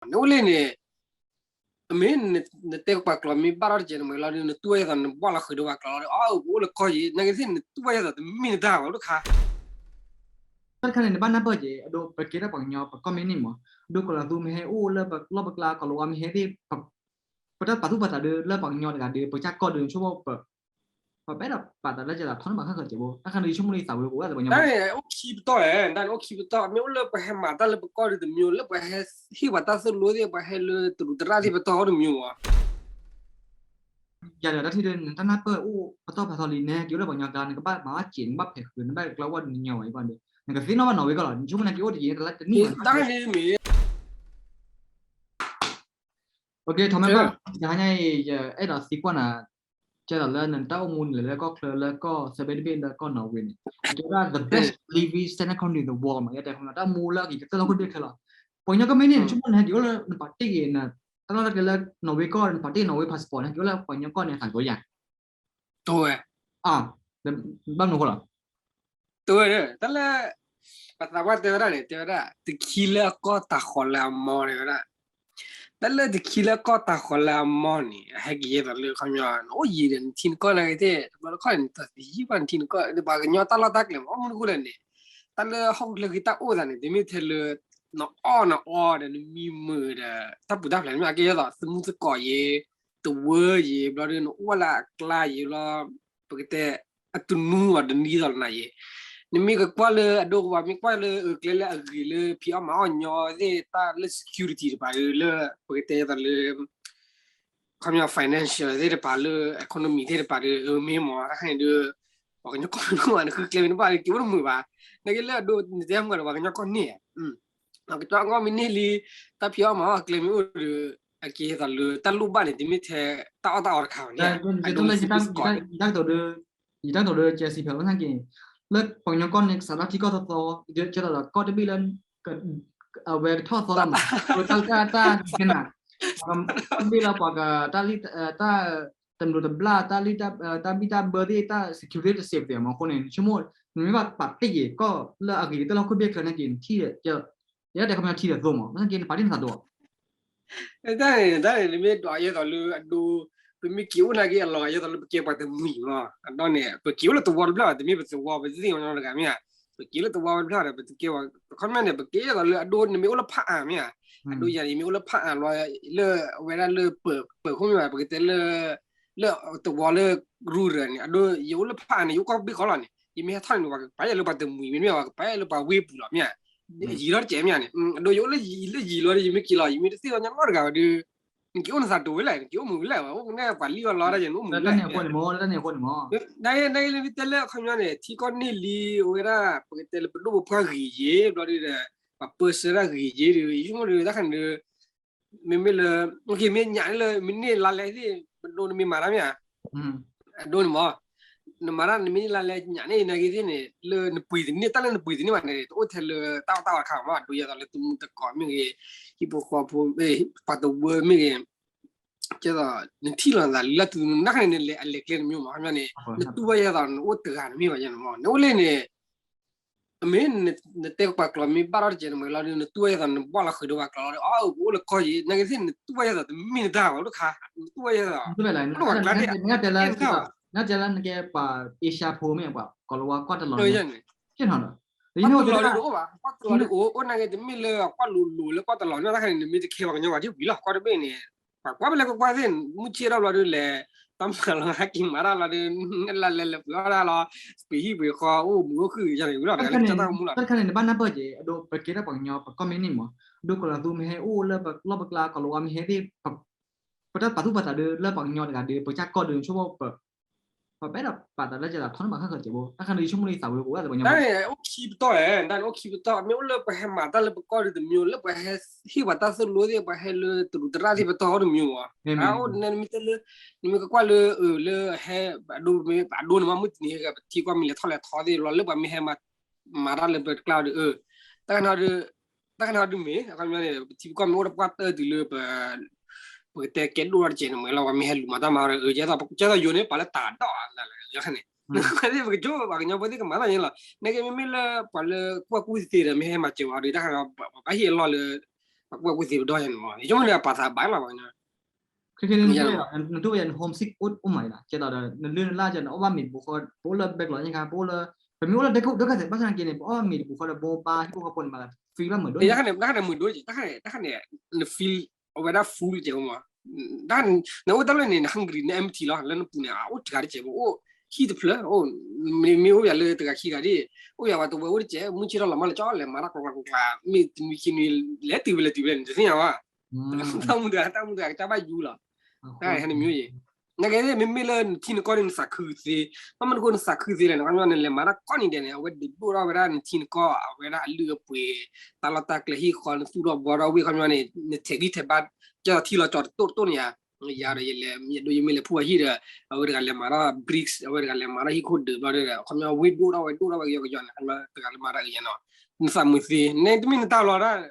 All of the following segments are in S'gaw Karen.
နအိၣ်လၢန့ၣ် အမ့ၢ်နတဲပှၤကျိာ်မ့ၢ်ဘၣ်ထီၣ်တကဲးနမဲာ်လီၤဒီး နတူၢ်ဘၣ်ယဲသိးနဘၣ်လီၤဃုာ်ဒီးပှၤကျိာ်လီၤဒီး အအိၣ်ပအိၣ်လၢကီၢ်ယံၤ နာ်က့သ့ၣ်နတူၢ်ဘၣ်ယဲသိးတမ့ၢ်နတၢ်ဘၣ်တခါ တၢ်တခါန့ၣ် နဘၣ်နၢ်ပၢၢ်က့ၤ အဒိ ပကဲထီၣ်ပှၤကညီ ပကီၢ်မ့ၢ်န့ၣ်မး အဒိ ကီၤလၤသူမ့ၢ်ဟဲအိၣ်လၢပလီၢ်ပကျါ ကီၤလၤဝါမ့ၢ်ဟဲသ့ၣ် ပတၢ်ပာ်သူၣ်ပာ်သးဒီး လၢပှၤကညီတဂၤဒီး ပကစၢ်ကီၢ်ဒီး ဆိကမိၣ် ပ ပအဲၣ်ဒိးပာ်သးလၢကဲသိးထီန့ၢ်ဘၣ်ဃၣ်ဃၢၤကဲးဘိ တၢ်ခါန့ၣ် ယဆိကမိၣ်လၢယသးဝဲကအိၣ်ဒၣ်ပှၤကညီ တၢ်န့ၣ်အိၣ်ခံပတီၢ်လဲၣ် တၢ်န့ၣ်အိၣ်ခံပတီၢ် မ့ၢ်အိၣ်လၢပှၤဟဲမၤတၢ်လၢပကီၢ်ဒီးတမံၤ လၢပှၤဟဲဟ့ၣ်ပှၤတၢ်သိၣ်လိသ့ၣ် ပှၤဟဲလၢတရူးတရၣ်သ့ၣ်ပတီၢ်အိၣ်တမံၤမး ယၤဒီးတၢ်ထံၣ်ဒီး နတၢ်နၢ်ပၢၢ်အိၣ်ပတီၢ်ဖးထီလံ နဟဲက့ၤအိၣ်လၢပှၤကညီကျါ နကဘၣ်မၤဘၣ်စဲး နကဘၣ်ဖဲးဃုာ် နဘၣ်ကျီဝဲၢ်တနံၤညါဝဲအံၤဘၣ်ဒီး နကသ့ၣ်နီၣ်ဘၣ်နီၣ်ဝ့ကီၢ်လီၤ နဆိကမိၣ်နက့ၤအိၣ်တယံၤ တလါတနံၣ်ဘၣ် တၢ်န့ၣ်မ့ၢ် ထီးမဲဘၣ် တဟါညါအံၤ ယအဲၣ်ဒိးသံကွၢ်နၤ ကဲသိးလၢနတၢ်အိၣ်မူန့ၣ် လၢကီၢ်ချၢ လၢကီၢ် စဲးဘ့တဘ့ၣ် လၢကီၢ်နီၣ်ဝ့န့ၣ် ကဲဝဲဒၣ် the best living standard country in the world မး ယတဲခီမီ တၢ်အိၣ်မူလၢအဂ့ၤကတၢၢ်လၢဟီၣ်ခိၣ်ချၢလီၤ ပှၤကညီကီၢ်မ့ၢ်န့ၣ် နဆိကမိၣ်နဟဲက့ၤအိၣ်လၢ နပာ်တ့ၢ်က့ၤ တၢ်လီၢ်တၢ်ကျဲလၢ နီၣ်ဝ့ကီၢ် နပာ်တ့ၢ်နီၣ်ဝ့ passport နဟဲက့ၤအိၣ်လၢပှၤကညီကီၢ်န့ၣ် အသးကအိၣ်ယၤ တဝဲ ဘၣ်မနုၤဃိလီၤ တဝဲ တၢ်လၢ ပသးပှၢ်တဲဝဲဒၣ်န့ၣ် တဲဝဲဒၣ် တခံလၢအကီၢ်တၢ်ဃီၤလၢအမီၢ်န့ၣ်ဝဲဒၣ် တၢ်လၢတခံလၢအကီၢ်တၢ်ဃီၤလၢအမီၢ်န့ၣ် အဟဲက့ၤယဲသိးလၢခီပညီ နအိၣ်ယံၤဒီးနထံနကီၢ်နာ်က့သ့ၣ် တဘျီတခီၣ်န့ၣ် တသံယံၤဘၣ်နထံနကီၢ် ပှၤကညီတၢ်လီၢ်တၢ်ကျဲမး အိၣ်မနုၤဃိလဲၣ်န့ၣ် တၢ်လၢဟီၣ်ခိၣ်ချၢဃံတၢ်အိၣ်သးန့ၣ် တမ့ၢ်ထဲလၢ နအီၣ်နအီဒီး နမံမုာ်ဒီး တၢ်ပူၤတၢ်ဖျဲးန့ၣ် အကဲယဲသိး သမူသကိးယံၤ တဝၢယံၤ ဘျီဒီး နအိၣ်ဝဲလၢအကျါယံၤဘျီ ပကတဲ အတနူအီၤတနံၤသိးလီၤနၤယံၤ နမ့ၢ်ကကွၢ်လၢအဒိ ပှၤမ့ၢ်ကွၢ်လၢအကျဲလၢအဂ့ၤလၢ ဖံးအီၣ်မၤအီၣ်ညီသ့ၣ် တၢ်လၢ security တပၤဒီး လၢပကတဲယဲသိးလၢ ခီပညီ financial သ့ၣ်တဖၣ်လၢ economy သ့ၣ်တဖၣ်ဒီး မ့ၢ်မ့ၢ်တၢ်ခါန့ၣ်ဒီး ပှၤကညီကီၢ်န့ၣ် နဃုကျဲမ့ၢ်တဘၣ်ဒီး က့ၤအိၣ်တမုာ်ဘၣ် နာ်က့လၢအဒိ နတဲမုာ်ဒီး ပှၤကညီကီၢ်န့ၣ် ကညီကီၢ်မ့ၢ်န့ၢ်လံ တၢ်ဖံးအီၣ်မၤအီၣ်အကျဲမ့ၢ်အိၣ်ဒီး အကဲသိးလၢတၢ်လိၣ်ဘၣ်န့ၣ် တမ့ၢ်ထဲတၢ်အီၣ်တၢ်အီတခါဘၣ်န့ၣ် ယတၢ်ကတိၤဒီး ယတၢ်ကတိၤဒီး ကဲစံးဖဲးလီၤနာ်က့ လၢပှၤကညီကီၢ်န့ၣ် ကစးထီၣ်ထံကီၢ်သီသီ ကဲသိးဒီးကီၢ်တဘ့ၣ်လၢ အဝဲကထီၣ်သီလီၤမး တၢ်တၢ်တၢ်ကဲနၤ ကီၢ်တဘ့ၣ်လၢပှၤက တၢ် တၢ်တမျိးတဘျၣ် တၢ်ဘံၣ်တၢ်ဘၢသ့ၣ် တၢ် security တ safe သ့ၣ်မးအဃိန့ၣ် နဆိကမိၣ် နမ့ၢ်ဘၣ်ပာ်တ့ၢ်က့ၤကီၢ်လၢအဂ့ၤကတၢၢ်လၢဟီၣ်ခိၣ်ဘ့ၣ်ချၢနာ်က့ နထံၣ်ဒီး ယဲဒၣ်တဲခီပညီထံဒီးသိမး နာ်က့ နပာ်တ့ၢ်နသးဒိၣ် တၢ်န့ၣ် တၢ်န့ၣ် နမ့ၢ်ဒွးယဲသိးလၢအဒိ ပမ့ၢ်က့ၤအိၣ်နာ်က့အလီၤ ယဲသိးလၢပကဲပှၤတမှံၤမး အဒိန့ၣ် ပက့ၤအိၣ်လၢသဝီတဘျီ တမ့ၢ်ပသဝီ ပသ့ၣ်ညါနီတဂၤမ့ၢ်ဧါ ပက့ၤလၢသဝီတဘျီဒီး ပတကဲပှၤ ခီပညီန့ၣ် ပက့ၤယဲသိးလၢအဒိ နမ့ၢ်အိၣ်လၢဖးအါမ့ၢ်ဧါ အဒိယၤန့ၣ် ယမ့ၢ်အိၣ်လၢဖးအါလီၤ လၢအဝဲဒၣ်လၢပၢၤခိၣ်မ့ၢ်ဘၣ် ပကတဲလၢ လၢသဝီလၢ rural န့ၣ် အဒိ ယအိၣ်လၢဖးအါန့ၣ် ယအိၣ်ကီၢ်ဘ့ၣ်ဃီလီၤန့ၣ် ယမ့ၢ်ဟဲထီၣ်န့ၣ် ပှၤကပာ်ယၤလၢပှၤတမှံၤမ့ၢ်မ့ၢ် ပှၤကပာ်ယၤလၢပှၤဝ့ၢ်ပူၤလီၤမ့ၢ်ဧါ ယံၤလီၤတကဲးမ့ၢ်ဧါန့ၣ် အဒိ ယအိၣ်လၢယံၤလီၤ ယမ့ၢ်က့ၤလီၤ ယမ့ၢ်တသ့ၣ်ညါနီတဂၤဒီး နက့ၤအိၣ်နသးဒိၣ်ဝဲလဲၣ် နက့ၤအိၣ်မုာ်ဝဲလဲၣ် အိၣ်ကနဲပှၤလံၣ်အီၤလီၤဒၣ်ယဲ နအိၣ်မုာ်ဝဲလဲၣ် တၢ်န့ၣ်အဃိန့ၣ်မး တၢ်န့ၣ်အဃိန့ၣ်မး နမ့ၢ်တဲလၢအခီပညီန့ၣ် ထံကီၢ်န့ၢ်လံ အဝဲဒၣ် ပကတဲလၢပဒိၣ်ပပှၢ်ဂ့ၤယ့ၤ ဘျီဒီး ပှၤပၢဆှၢတၢ်ဂ့ၤယ့ၤဒီး ယဆိကမိၣ်ဒီး တၢ်ခါန့ၣ်ဒီး မ့မ့ၢ်လၢ မ့ၢ်ညၣ်လၢ မ့ၢ်န့ၢ်လါလဲသ့ၣ် ပဒိၣ်နမ့ၢ်မၤတၢ်မ့ၢ်ဧါ အဒိန့ၣ်မး နမၤတၢ်နမ့ၢ်န့ၢ်လါလဲညၣ်န့ၣ် နာ်က့သ့ၣ်န့ၣ် လၢနပှ့ၤတန့ၢ် တၢ်လၢနပှ့ၤတန့ၢ်ဘၣ်န့ၣ် တအိၣ်ထဲလၢတၢ်အီၣ်တၢ်အီတခါမး အဒိယဲသိးလၢသမူသကိးမ့ၢ်ဂ့ၤ ဟံၣ်ဖိဃီဖိ ပှၤတဝၢမ့ၢ်ဂ့ၤ ကဲသိး နထံၣ်လီၤသးလၢတနံၤနံၤန့ၣ် နလဲၤအလဲၤကျဲတမံၤမး ခီပညီန့ၣ် နတူၢ်ဘၣ်ယဲသိး နအိၣ်တဂၤတမ့ၢ်ဘၣ်ယဲန့ၣ်မး နအိၣ်လၢန့ၣ် အမ့ၢ် နတဲပှၤကျိာ်မ့ၢ်ဘၣ်ထီၣ်တကဲးနမဲာ်လီၤဒီး နတူၢ်ဘၣ်ယဲသိး နဘၣ်လီၤဃုာ်ဒီးပှၤကျိာ်လီၤဒီး အီၣ် ပအိၣ်လၢကီၢ်ယံၤ နာ်က့သ့ၣ် နတူၢ်ဘၣ်ယဲသိး တမ့ၢ်နတၢ်ဘၣ်တခါ နတူၢ်ဘၣ်ယဲသိး နတဲလၢနကဲပှၤ Asia ဖိမ့ၢ် ပှၤကီၤလၤဝါကွၢ်တလီၤန့ၣ် ကဲနီၤဒီး ကွၢ်တလီၤဒီးအိၣ်ဘၣ် ကွၢ်တလီၤဒီးအိၣ် အိၣ်နာ်က့ တမ့ၢ်လၢကွၢ်လိၤလိၤလၢကွၢ်တလီၤန့ၣ် တၢ်ခါန့ၣ် နမ့ၢ်တခဲပှၤကညီပှၤထံၣ်ဝံၤလီၤ ကွၢ်တဘ့ၣ်န့ၣ် ပှၤကွၢ်ဖဲလဲၣ်ကွၢ်ကွၢ်သ့ၣ် မုၢ်ဆ့ၣ်ထီၣ်ဘျီဒီးလဲၤ တၢ်မၤလီၤဟဲက့ၤမၤတၢ်လီၤဒီး နလၢလဲၤလဲၤပှ့ၤအီၣ်တၢ်လီၤ ပှ့ၤဟံၣ်ပှ့ၤဃီ အိၣ်မုာ်အိၣ်ခုၣ်ယါန့ၣ်ဝံၤလီၤ တၢ်ခါန့ၣ် နဘၣ်နၢ်ပၢၢ်က့ၤ အဒိ ပကဲထီၣ်ပှၤကညီ ပကီၢ်မ့ၢ်န့ၣ်မး အဒိ ကီၤလၤသူမ့ၢ်ဟဲအိၣ်လၢပလီၢ်ပကျါ ကီၤလၤဝါမ့ၢ်ဟဲသ့ၣ် ပတၢ်ပာ်သူၣ်ပာ်သးဒီး လၢပှၤကညီတဂၤဒီး ပကစၢ်ကီၢ်ဒီး ဆိကမိၣ် ပ ပအဲၣ်ဒိးပာ်သးလၢကဲသိးထီန့ၢ်ဘၣ်ဃၣ်ဃၢၤကဲးဘိ တၢ်ခါန့ၣ် ယဆိကမိၣ်လၢယသးဝဲကအိၣ်ဒၣ်ပှၤကညီ တၢ်န့ၣ်အိၣ်ခံပတီၢ်လဲၣ် တၢ်န့ၣ်အိၣ်ခံပတီၢ် မ့ၢ်အိၣ်လၢပှၤဟဲမၤတၢ်လၢပကီၢ်ဒီးတမံၤ လၢပှၤဟဲဟ့ၣ်ပှၤတၢ်သိၣ်လိသ့ၣ် ပှၤဟဲလၢတရူးတရၣ်သ့ၣ်ပတီၢ်အိၣ်တမံၤမး အအိၣ်နမ့ၢ်တဲလၢ နမ့ၢ်ကကွၢ်လၢ လၢဟဲ အဒိ ပှၤဒိန့ၣ်မး မုၢ်တနံၤဟဲ ပထံကီၢ်မ့ၢ်လဲၤထီၣ်လဲၤထီသ့ၣ်လီၤ လၢပှၤမ့ၢ်ဟဲ မၤတၢ်လၢပကျါဒီး တၢ်ခါန့ၣ် တၢ်ခါန့ၣ်ဒုးမ့ၢ် အခီပညီန့ၣ် ပထံပကီၢ်မ့ၢ်အိၣ်တပှၢ်တၢၢ်တုၤလၢပ ပကတဲကဲဒိၣ်ထီၣ်တကဲးန့ၣ်မ့ၢ်လီၤ ပှၤမ့ၢ်ဟဲလူၤမၤတၢ်မၤဒီး ကဲသိးပကဲသိးယိၤန့ၣ် ပှၤလၢတၢ်ဒိၣ်အါန့ၣ် ပကကၠိပှၤကညီဖိသ့ၣ်ကမၤတၢ်န့ၣ်လီၤ နာ်က့မ့မ့ၢ်လၢပှၤလၢကွၢ်ကူၣ်သ့ဒီး မ့ၢ်ဟဲမၤစၢၤဝဲဒီး တၢ်ခါန့ၣ် ပဘၣ်ဟ့ၣ်အလီၢ်လၢ ပှၤကွၢ်ကွံာ်သ့ပဒီယၤန့ၣ်မး ယဆိကမိၣ်လၢအပာ်သးဘၣ်လီၤဘၣ် ခဲခဲန့ၣ် နတူၢ်ဝဲယၤ န home sick အိၣ်မးအံၤလီၤ ကဲသိးဒီး နလၢနလၢကဲန့ၣ် အိၣ်ဘၣ်မ့ၢ်တပူၤဃီ ပအိၣ်လၢ background ညါခါ ပအိၣ်လၢ ပမ့ၢ်အိၣ်လၢဒဲခိၣ်ဒဲခိၣ်သဲး ဘၣ်ဆၣ်နာ်က့န့ၣ် ပအိၣ်ဘၣ်မ့ၢ်တပူၤဃီဒီး ဘိးဘါဟံၣ်ဖိဃီဖိန့ၣ်မး free ဘၣ်မုာ်ဒိၣ် တၢ်ခါန့ၣ် တၢ်ခါန့ၣ်မုာ်ဒိၣ် တၢ်ခါန့ၣ် တၢ်ခါန့ၣ် န feel အဝဲဒၣ် full ကဲမး နအိၣ်တၢ်လၢန့ၣ် န hungry န empty လီၤ လၢနပူၤန့ၣ် အအိၣ်တဂၤတကဲးဘၣ် အိၣ်ဟံၣ်တဖျၢၣ် အိၣ် မ့မ့ၢ်အိၣ်ယၤလၢတဂၤခံဂၤဒ် အိၣ်ယၤဝဲတဝဲအိၣ်တကဲး မုၢ်ဆ့ၣ်ထီၣ်လီၤမးလၢကၠီလဲၤမၤတၢ်ကျီကျီကျီကျီ မ့ၢ်တနွံခံနွံ လဲၤတုၤဖဲလဲၤတုၤဖဲန့ၣ် တသ့ၣ်ညါဘၣ် တၢ်မုာ်တဂၤ တၢ်မုာ်တဂၤ ကစၢ်ဘၣ်ယူလီၤ တၢ်ဟဲနမ့ၢ်ယဲ နာ်က့ မ့မ့ၢ်လၢနထံနကီၢ်န့ၣ် နသးခုသ့ ဘၣ်မနုၤဃိနသးခုသ့လဲၣ်န့ၣ် ခီပညီ နလဲၤမၤတၢ်ကိးနံၤဒဲးန့ၣ် အဝဲဒုးဒိၣ်ထီၣ်ဝဲဒၣ်နထံနကီၢ် အဝဲဒၣ်အလုၢ်အပှ့ၤ တၢ်လီၢ်တၢ်ကျဲဟံၣ်ဃီ နသူၣ်ထီၣ်ဘှီထီၣ်ဝ့ၢ် ခီပညီန့ၣ် နထဲးဂံၢ်ထဲးဘါ ကဲထီၣ်ထံလီၤကၠီတတိၢ်တတိၢ်န့ၣ်ဧါ ယၤဒီးယလဲၤ ယဒိးယမ့ၢ်လဲၤဖှိၣ်အဟံၣ်ဒီး အဝဲတဂၤလဲၤမၤထီၣ် bricks အဝဲတဂၤလဲၤမၤထီၣ်ဟံၣ်ခိၣ်ဒုးဘျီဒီး ခီပညီဝ့ၢ်ဒိၣ်ထီၣ်ဝဲဒိၣ်ထီၣ်ဝဲကယီကယီန့ၣ် ခီပညီတဂၤလၢမၤတၢ်အံၤယဲနီၤ နသးမုာ်သ့ နတမ့ၢ်နတၢ်လီၤဒၣ်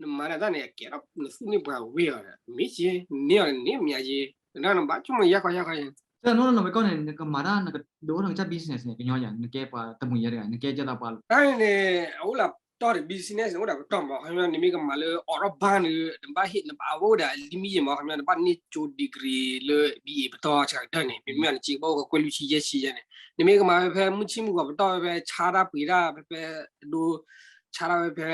နမၤဒၣ်တၢ်န့ၣ် အကဲထီၣ်နသူၣ်န့ၢ်ပှၤဝ့ၢ်အီၤဒီး မ့ၢ်က့ နန့ၢ်အီၤန့ၣ် နမ့ၢ်ယဲ နဘၣ်ဆိကမိၣ်ယါခီယါခီယဲ တနီၤနီၤဝဲကီၢ်န့ၣ် နကမၤတၢ် နကဒိးထီၣ်နကစၢ် business န့ၣ် ကညီယၤ နကဲပှၤတမှံၤယဲတဂၤ နကဲကဲသးပှၤလီၤ တၢ်န့ၣ်န့ၣ် အအိၣ်လၢပတီၢ်ဒီး business န့ၣ် အိၣ်ဒီးပတီၢ်မး ခီပညီ နမ့ၢ်ကမၤလၢအိးထီၣ်ဘၣ်န့ၣ် နဘၣ်ဟ့ၣ် နဘၣ်အဝဲအိၣ်ဒီး limit ယဲမး ခီပညီ နဘၣ်န့ၢ်ကၠိ degree လၢ B A ပတီၢ်ဆၢကတၢၢ်န့ၣ် မ့မ့ၢ်နစ့ကဘၣ်အိၣ်ကကွဲၢ်လွံၢ်ဆံယဲၢ်ဆံယဲန့ၣ် နမ့ၢ်ကမၤဝဲဖဲမုၢ်ဆ့ၣ်မုၢ်ဂီၤပတီၢ်ဝဲဖဲဆါတၢ်ပှ့ၤတၢ်ဖဲဖဲအဒိ ဆါတၢ်ဝဲဖဲ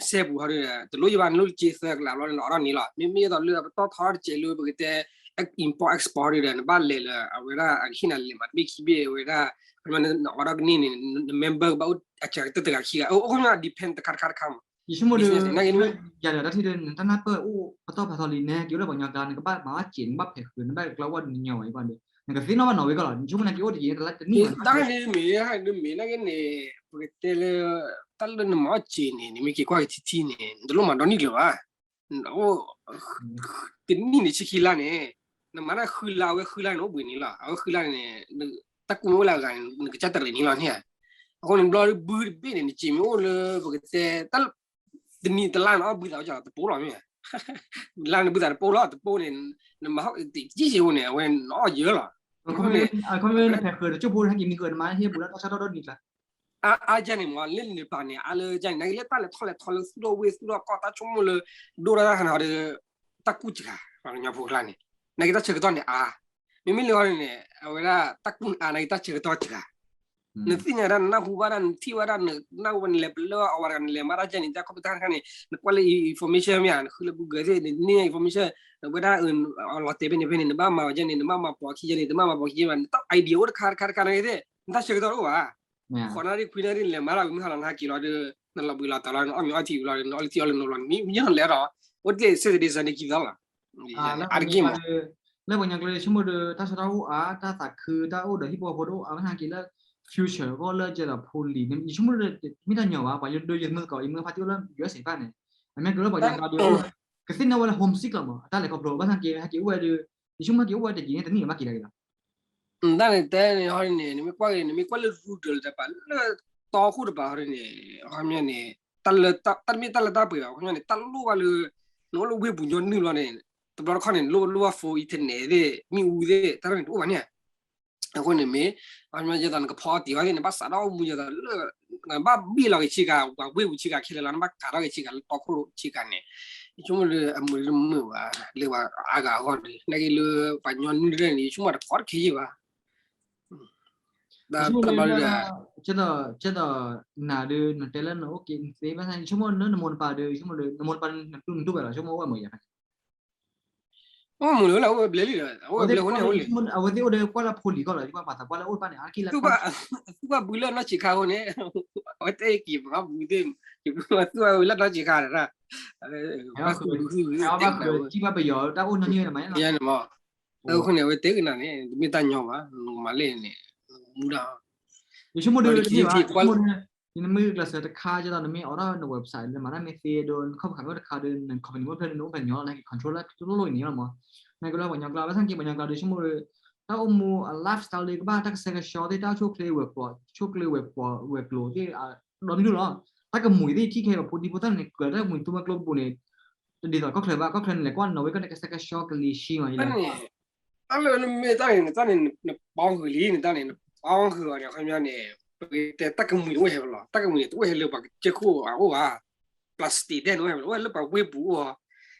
စဲပူၤဟီဒီး တလိၣ်ယဘၣ် နလိၣ်ကၠ့သၢကလးဘျီန့ၣ် နအိးထီၣ်န့ၣ်လီၤ မ့မ့ၢ်ဒ်သိးလၢပတီၢ်ထီတစဲးလၢပကတဲ import export ဒီး နဘၣ်လဲၤလၢ အဝဲဒၣ်အကဟ့ၣ်နၤလဲၤမၤတဘ့ၣ်ခံဘ့ၣ်ဝဲဒၣ် ခီပညီ နအိးထီၣ်ကန့ၢ်န့ၣ် န member ကဘၣ်အိၣ်အစှၤကတၢၢ်တဂၤခံဂၤ အိၣ်ခီပညီ depend တခါတခါတခါမး ယဆိကမိၣ်ဒီး business နာ်က့ ယၤဒီးတၢ်ထံၣ်ဒီး နတၢ်နၢ်ပၢၢ်အိၣ်ပတီၢ်ဖးထီလံ နဟဲက့ၤအိၣ်လၢပှၤကညီကျါ နကဘၣ်မၤဘၣ်စ့း နကဘၣ်ဖဲးဃုာ် နဘၣ်ကျီဝဲၢ်ညီဝဲအံၤဘၣ်ဒီး နကသ့ၣ်နီၣ်ဘၣ်နီၣ်ဝဲကီၢ်လီၤ ယဆိကမိၣ်နာ်က့အိၣ်တယံၤတလါတနံၣ်ဘၣ် တၢ်န့ၣ်မ့ၢ် တၢ်န့ၣ်မ့ၢ်နာ်က့န့ၣ် ပကတဲလၢ တၢ်လၢနမၤအီၣ်စ့းန့ၣ် နမ့ၢ်က့ၤကွၢ်က့ၤထံထံန့ၣ် နတလိၣ်မၤဒီနံၣ်လၢၤဘၣ် အိၣ် တနံၣ်န့ၣ်ဆံခံလါန့ၣ် နမၤတၢ်ဃုလါ အဝဲဃုလါန့ၣ် နအိၣ်ဘှံးန့ၣ်လီၤ အဝဲဃုလါန့ၣ် တၢ်ကူၣ်မ့ၢ်အိၣ်လၢအဂၤန့ၣ် နကစၢ်တရံးန့ၣ်လီၤန့ၣ် အဃိန့ၣ်ဘျီဘုတဘ့ၣ်န့ၣ် နစ့းမ့ၢ်အိၣ်လၢပကတဲ တနံၣ်တလါန့ၣ် အီၣ်ဘှံးသးဝဲတပိလီၤမ့ၢ် လါန့ၣ်ဘှံးသးတပိလီၤ တပိန့ၣ် နမၤဟီၣ်တံၢ်ကံၢ်စ့ၢ်အိၣ်န့ၣ် အဝဲနအီၣ်ယၢလီၤ ခီဖျိနဖဲးဃုာ်တကၠိၢ်ဖိဟဲက့ၤမံဃုာ်နမၤဟ့ၣ်ဘူးလၢတၢ်ဆၢထီၣ်ဒီနံၣ်ကျါ အါအါယဲန့ၣ်မး လၢနပာ်န့ၣ် အါလၢယဲန့ၣ် နာ်က့လၢတၢ်လဲၤထီၣ်လဲၤထီလၢသူၣ်ထီၣ်ဝ့ၢ်သူၣ်ထီၣ်ကီၢ် တၢ်ဆိကမိၣ်လၢ ဒိၣ်ထီၣ်တၢ်ဟးန့ၣ်ဒီး တၢ်ကူၣ်စှၤ ပှၤကညီဖိကျါန့ၣ် နာ်က့တၢ်ဆၢကတီၢ်န့ၣ်အါ မ့မ့ၢ်လၢဟီန့ၣ် အဝဲဒၣ်တၢ်ကူၣ်န့ၣ်အါ နာ်က့တၢ်ဆၢကတီၢ်စှၤ နသ့ၣ်ညါဒၣ် နနၢ်ဟူဘၣ်ဒၣ် နထံၣ်ဘၣ်ဒၣ် နနၢ်ဟူဘၣ် နလဲၤပလၢအီၤဝဲတဂၤ နလဲၤမၤတၢ်ယဲန့ၣ် တၢ်ခီပတာ်တခါန့ၣ် နကွၢ်လၢ information မ့ၢ်ဧါ နဃုလၢ Google သ့ၣ် နန့ၢ် information နဝဲဒၣ် လီၤတဲာ်ဖဲန့ၣ်ဖဲန့ၣ် နဘၣ်မၤဝဲယဲန့ၣ် နဘၣ်မၤပိာ်ခံယဲန့ၣ် နဘၣ်မၤပိာ်ခံယဲဘၣ် နတၢ် idea အိၣ်တခါတခါတခါနာ်က့သ့ၣ် နတၢ်ဆၢကတီၢ်တအိၣ်ဘၣ် ဃိးနၣ်ရံၣ်ခွံနၣ်ရံၣ် နလဲၤမၤတၢ်ဝံၤမ့ၢ်ဟါလီၤ နဟဲက့ၤလီၤဒီး နလီၤဘှံးလီၤတီၤလီၤ နအီၣ်မ့ၤအီထံဝံၤလီၤဒီး နအီၣ်လၢထံအီၣ်လၢနိလီၤ နမံယဲၢ်လီၤလဲၤဒီး အိၣ်တ့ၢ် Saturday Sunday ခံသီလီၤ အါတက့ၢ်မး လၢပှၤကညီကျါ ယဆိကမိၣ်ဒီး တၢ်ဆၢတၢ်အိၣ်အါ တၢ်သးခု တၢ်အိၣ်ဒီးဟံၣ်ဖိဃီဖိတအိၣ်အါ မ့ၢ်ဟဲက့ၤလၢ future ကီၢ်လၢကဲဒီးဖိလံၤ ယဆိကမိၣ်ဒီး မ့ၢ်တၢ်ညီဘၣ် ပှၤယဒိယမုၢ်သကိး ယမုၢ်ဖါတံၢ်အိၣ်လၢ ယူအက်စ်အေ ဖၣ်န့ၣ် အမ့ၢ်ကလၢပှၤကညီကျါဒီး ကသ့ၣ်နီၣ်ဝဲလၢ homesick လီၤမး အတၢ်လဲၤခီဖျိ ဘၣ်ဆၣ်က့ ဟဲက့ၤအိၣ်ဝဲဒီး ယဆိကမိၣ်က့ၤအိၣ်ဝဲတက့ၢ်န့ၣ် တနံၣ်ဘၣ်က့ၤတၢ်က့ၤလီၤ တၢ်န့ၣ်တဲန့ၣ်ဟီန့ၣ် နမ့ၢ်ကွၢ်က့ၤ နမ့ၢ်ကွၢ်လၢ rural တပၤ လၢတီခိၣ်တပၤဟီန့ၣ် ခီပညီန့ၣ် တၢ်လၢ တၢ်တမ့ၢ်တၢ်လၢတၢ်ပှဲၤဘၣ် ခီပညီန့ၣ် တၢ်လိၣ်ဘၣ်လၢ နအိၣ်လၢဝ့ၢ်ပူၤညီနုၢ်ဘျီန့ၣ် တဘျီတခီၣ်န့ၣ် လိၣ်လိၣ်ဘၣ် phone internet သ့ၣ် မ့ၣ်အူသ့ၣ် တၢ်န့ၣ်တအိၣ်ဘၣ်န့ၣ် အဃိန့ၣ်မ့ၢ် ခီပညီဒ်သိးနကဖီအီၣ်တ့ၢ်ဝဲသ့ၣ် နဘၣ်စးထီၣ်အိၣ်မူဒ်သိးလၢ နဘၣ်ဘ့ၣ်လီၤက့ၤဆ့ကၤ ပှၤဝ့ၢ်ပူၤဆ့ကၤခဲလၢာ်လီၤ နဘၣ်ကးထီၣ်က့ၤဆ့ကၤလၢတီခိၣ်ဆ့ကၤန့ၣ် ယဆိကမိၣ်လၢအမုာ်လၢမုာ်ဘၣ် လၢပှၤအါဂၤအဂီၢ်ဒီး နာ်က့လၢပှၤညီနုၢ်တဖၣ်န့ၣ် ယဆိကမိၣ်တခီတခဲယံၤဘၣ် ယဆိကမိၣ်လၢ ကဲသိး နၤဒီး နတဲလၢနအိၣ်က့ၤသ့ဘၣ်ဆၣ် ယဆိကမိၣ်လၢနမိၢ်နပၢ်ဒီး ယဆိကမိၣ်လၢ နမိၢ်နပၢ် နတူၢ်ဘၣ်လီၤ ယဆိကမိၣ်အိၣ်ဝဲမုာ်ယၤ အိၣ်မုာ်လၢ အိၣ်ဝဲဘျဲၣ်လံဒီး အိၣ်ဝဲဘျဲၣ်အဃိန့ၣ် အဝဲသ့ၣ်အိၣ်ဒီးကွၢ်လၢဖိလံၤကီၢ်လီၤ ယကွၢ်ပှၤသးပှၢ်လၢအိၣ်တဖၣ်န့ၣ် အါက့ၢ်လၢ သူၣ်ဘၣ်ဘုလၢနီၢ်ဆံးခါအဃိန့ၣ် အဝဲတဲက့ၤပှၤဘုသ့ၣ် သူၣ်ဘၣ်ဘုလၢနီၢ်ဆံးခါဒီး ဘၣ်သူၣ်ဘုသူၣ်ဘုသ့ၣ် ဘၣ်ပယီၤတၢ်အိၣ်နီၢ်န့ၣ်မး အဃိန့ၣ် အဝဲတဲကနၤန့ၣ် တမ့ၢ်တၢ်ညီဘၣ် မၤလဲၣ်န့ၣ် မူဒါ ယဆိကမိၣ်ဒီး တမ့ၢ်ဘၣ် ယဆိကမိၣ်ဒီး နမ့ၢ်ကျဲးစၢးတခါ ကဲသိးနမ့ၢ်အိးထီၣ်န website လၢမၤတၢ်မ့ၢ်သ့ဒီး နခီၣ်ပခးမ့ၢ်အိၣ်တခါဒီး န company မ့ၢ်ဖျဲၣ်န့ၣ် နအိၣ်ပှၤညီလီၤ နဟဲက့ၤ control လၢတလိၣ်လိၣ်အံၤန့ၣ်လီၤမး နကလၢပှၤညီကျါ ဘၣ်ဆၣ်က့ ပှၤညီကျါဒီး ယဆိကမိၣ်ဒီး တၢ်အိၣ်မူအ lifestyle ဒီးကဘၣ်တၢ်ကဆှဲကဆှီသ့ၣ် တၢ်အိၣ်ဆူၣ်အိၣ်ချ့ဝဲၤကွာ် ဆူၣ်အိၣ်ချ့ဝဲၤကွာ်ဝဲၤကျိၤသ့ၣ် ဒီဒူၣ်လီၤ တၢ်ကမှံၤသ့ၣ် ထံၣ်ခဲအံၤ ပဖိဒံဖိသၣ်န့ၣ် ကြၢးတၢ်ကမှံၤသူမွဲကျိပူၤန့ၣ် တဒ်သိးကီၢ်ချၢဘၣ် ကီၢ်ချၢန့ၣ် လဲၤကွၢ်နီၣ်ဝဲကီၢ်န့ၣ် ကဆှဲကဆှီကလံၤဆှံမး ယလဲၣ် တၢ်လၢနမ့ၢ်တၢ်န့ၣ် နတၢ်န့ၣ် နပီဃုာ်လံ နတၢ်န့ၣ် နပီဃုာ်အီၤန့ၣ် ခီပညီန့ၣ် ပကတဲတၢ်ကမှံၤန့ၣ် အိၣ်ဟဲဖဲလဲၣ် တၢ်ကမှံၤန့ၣ် တအိၣ်ဟဲလၢပှၤကစၢၢ်ခိၣ်အအိၣ်ဘၣ် plastic ဒဲးန့ၣ် အိၣ်ဟဲဖဲလဲၣ် အိၣ်ဟဲလၢပှၤဝ့ၢ်ပူၤအိၣ်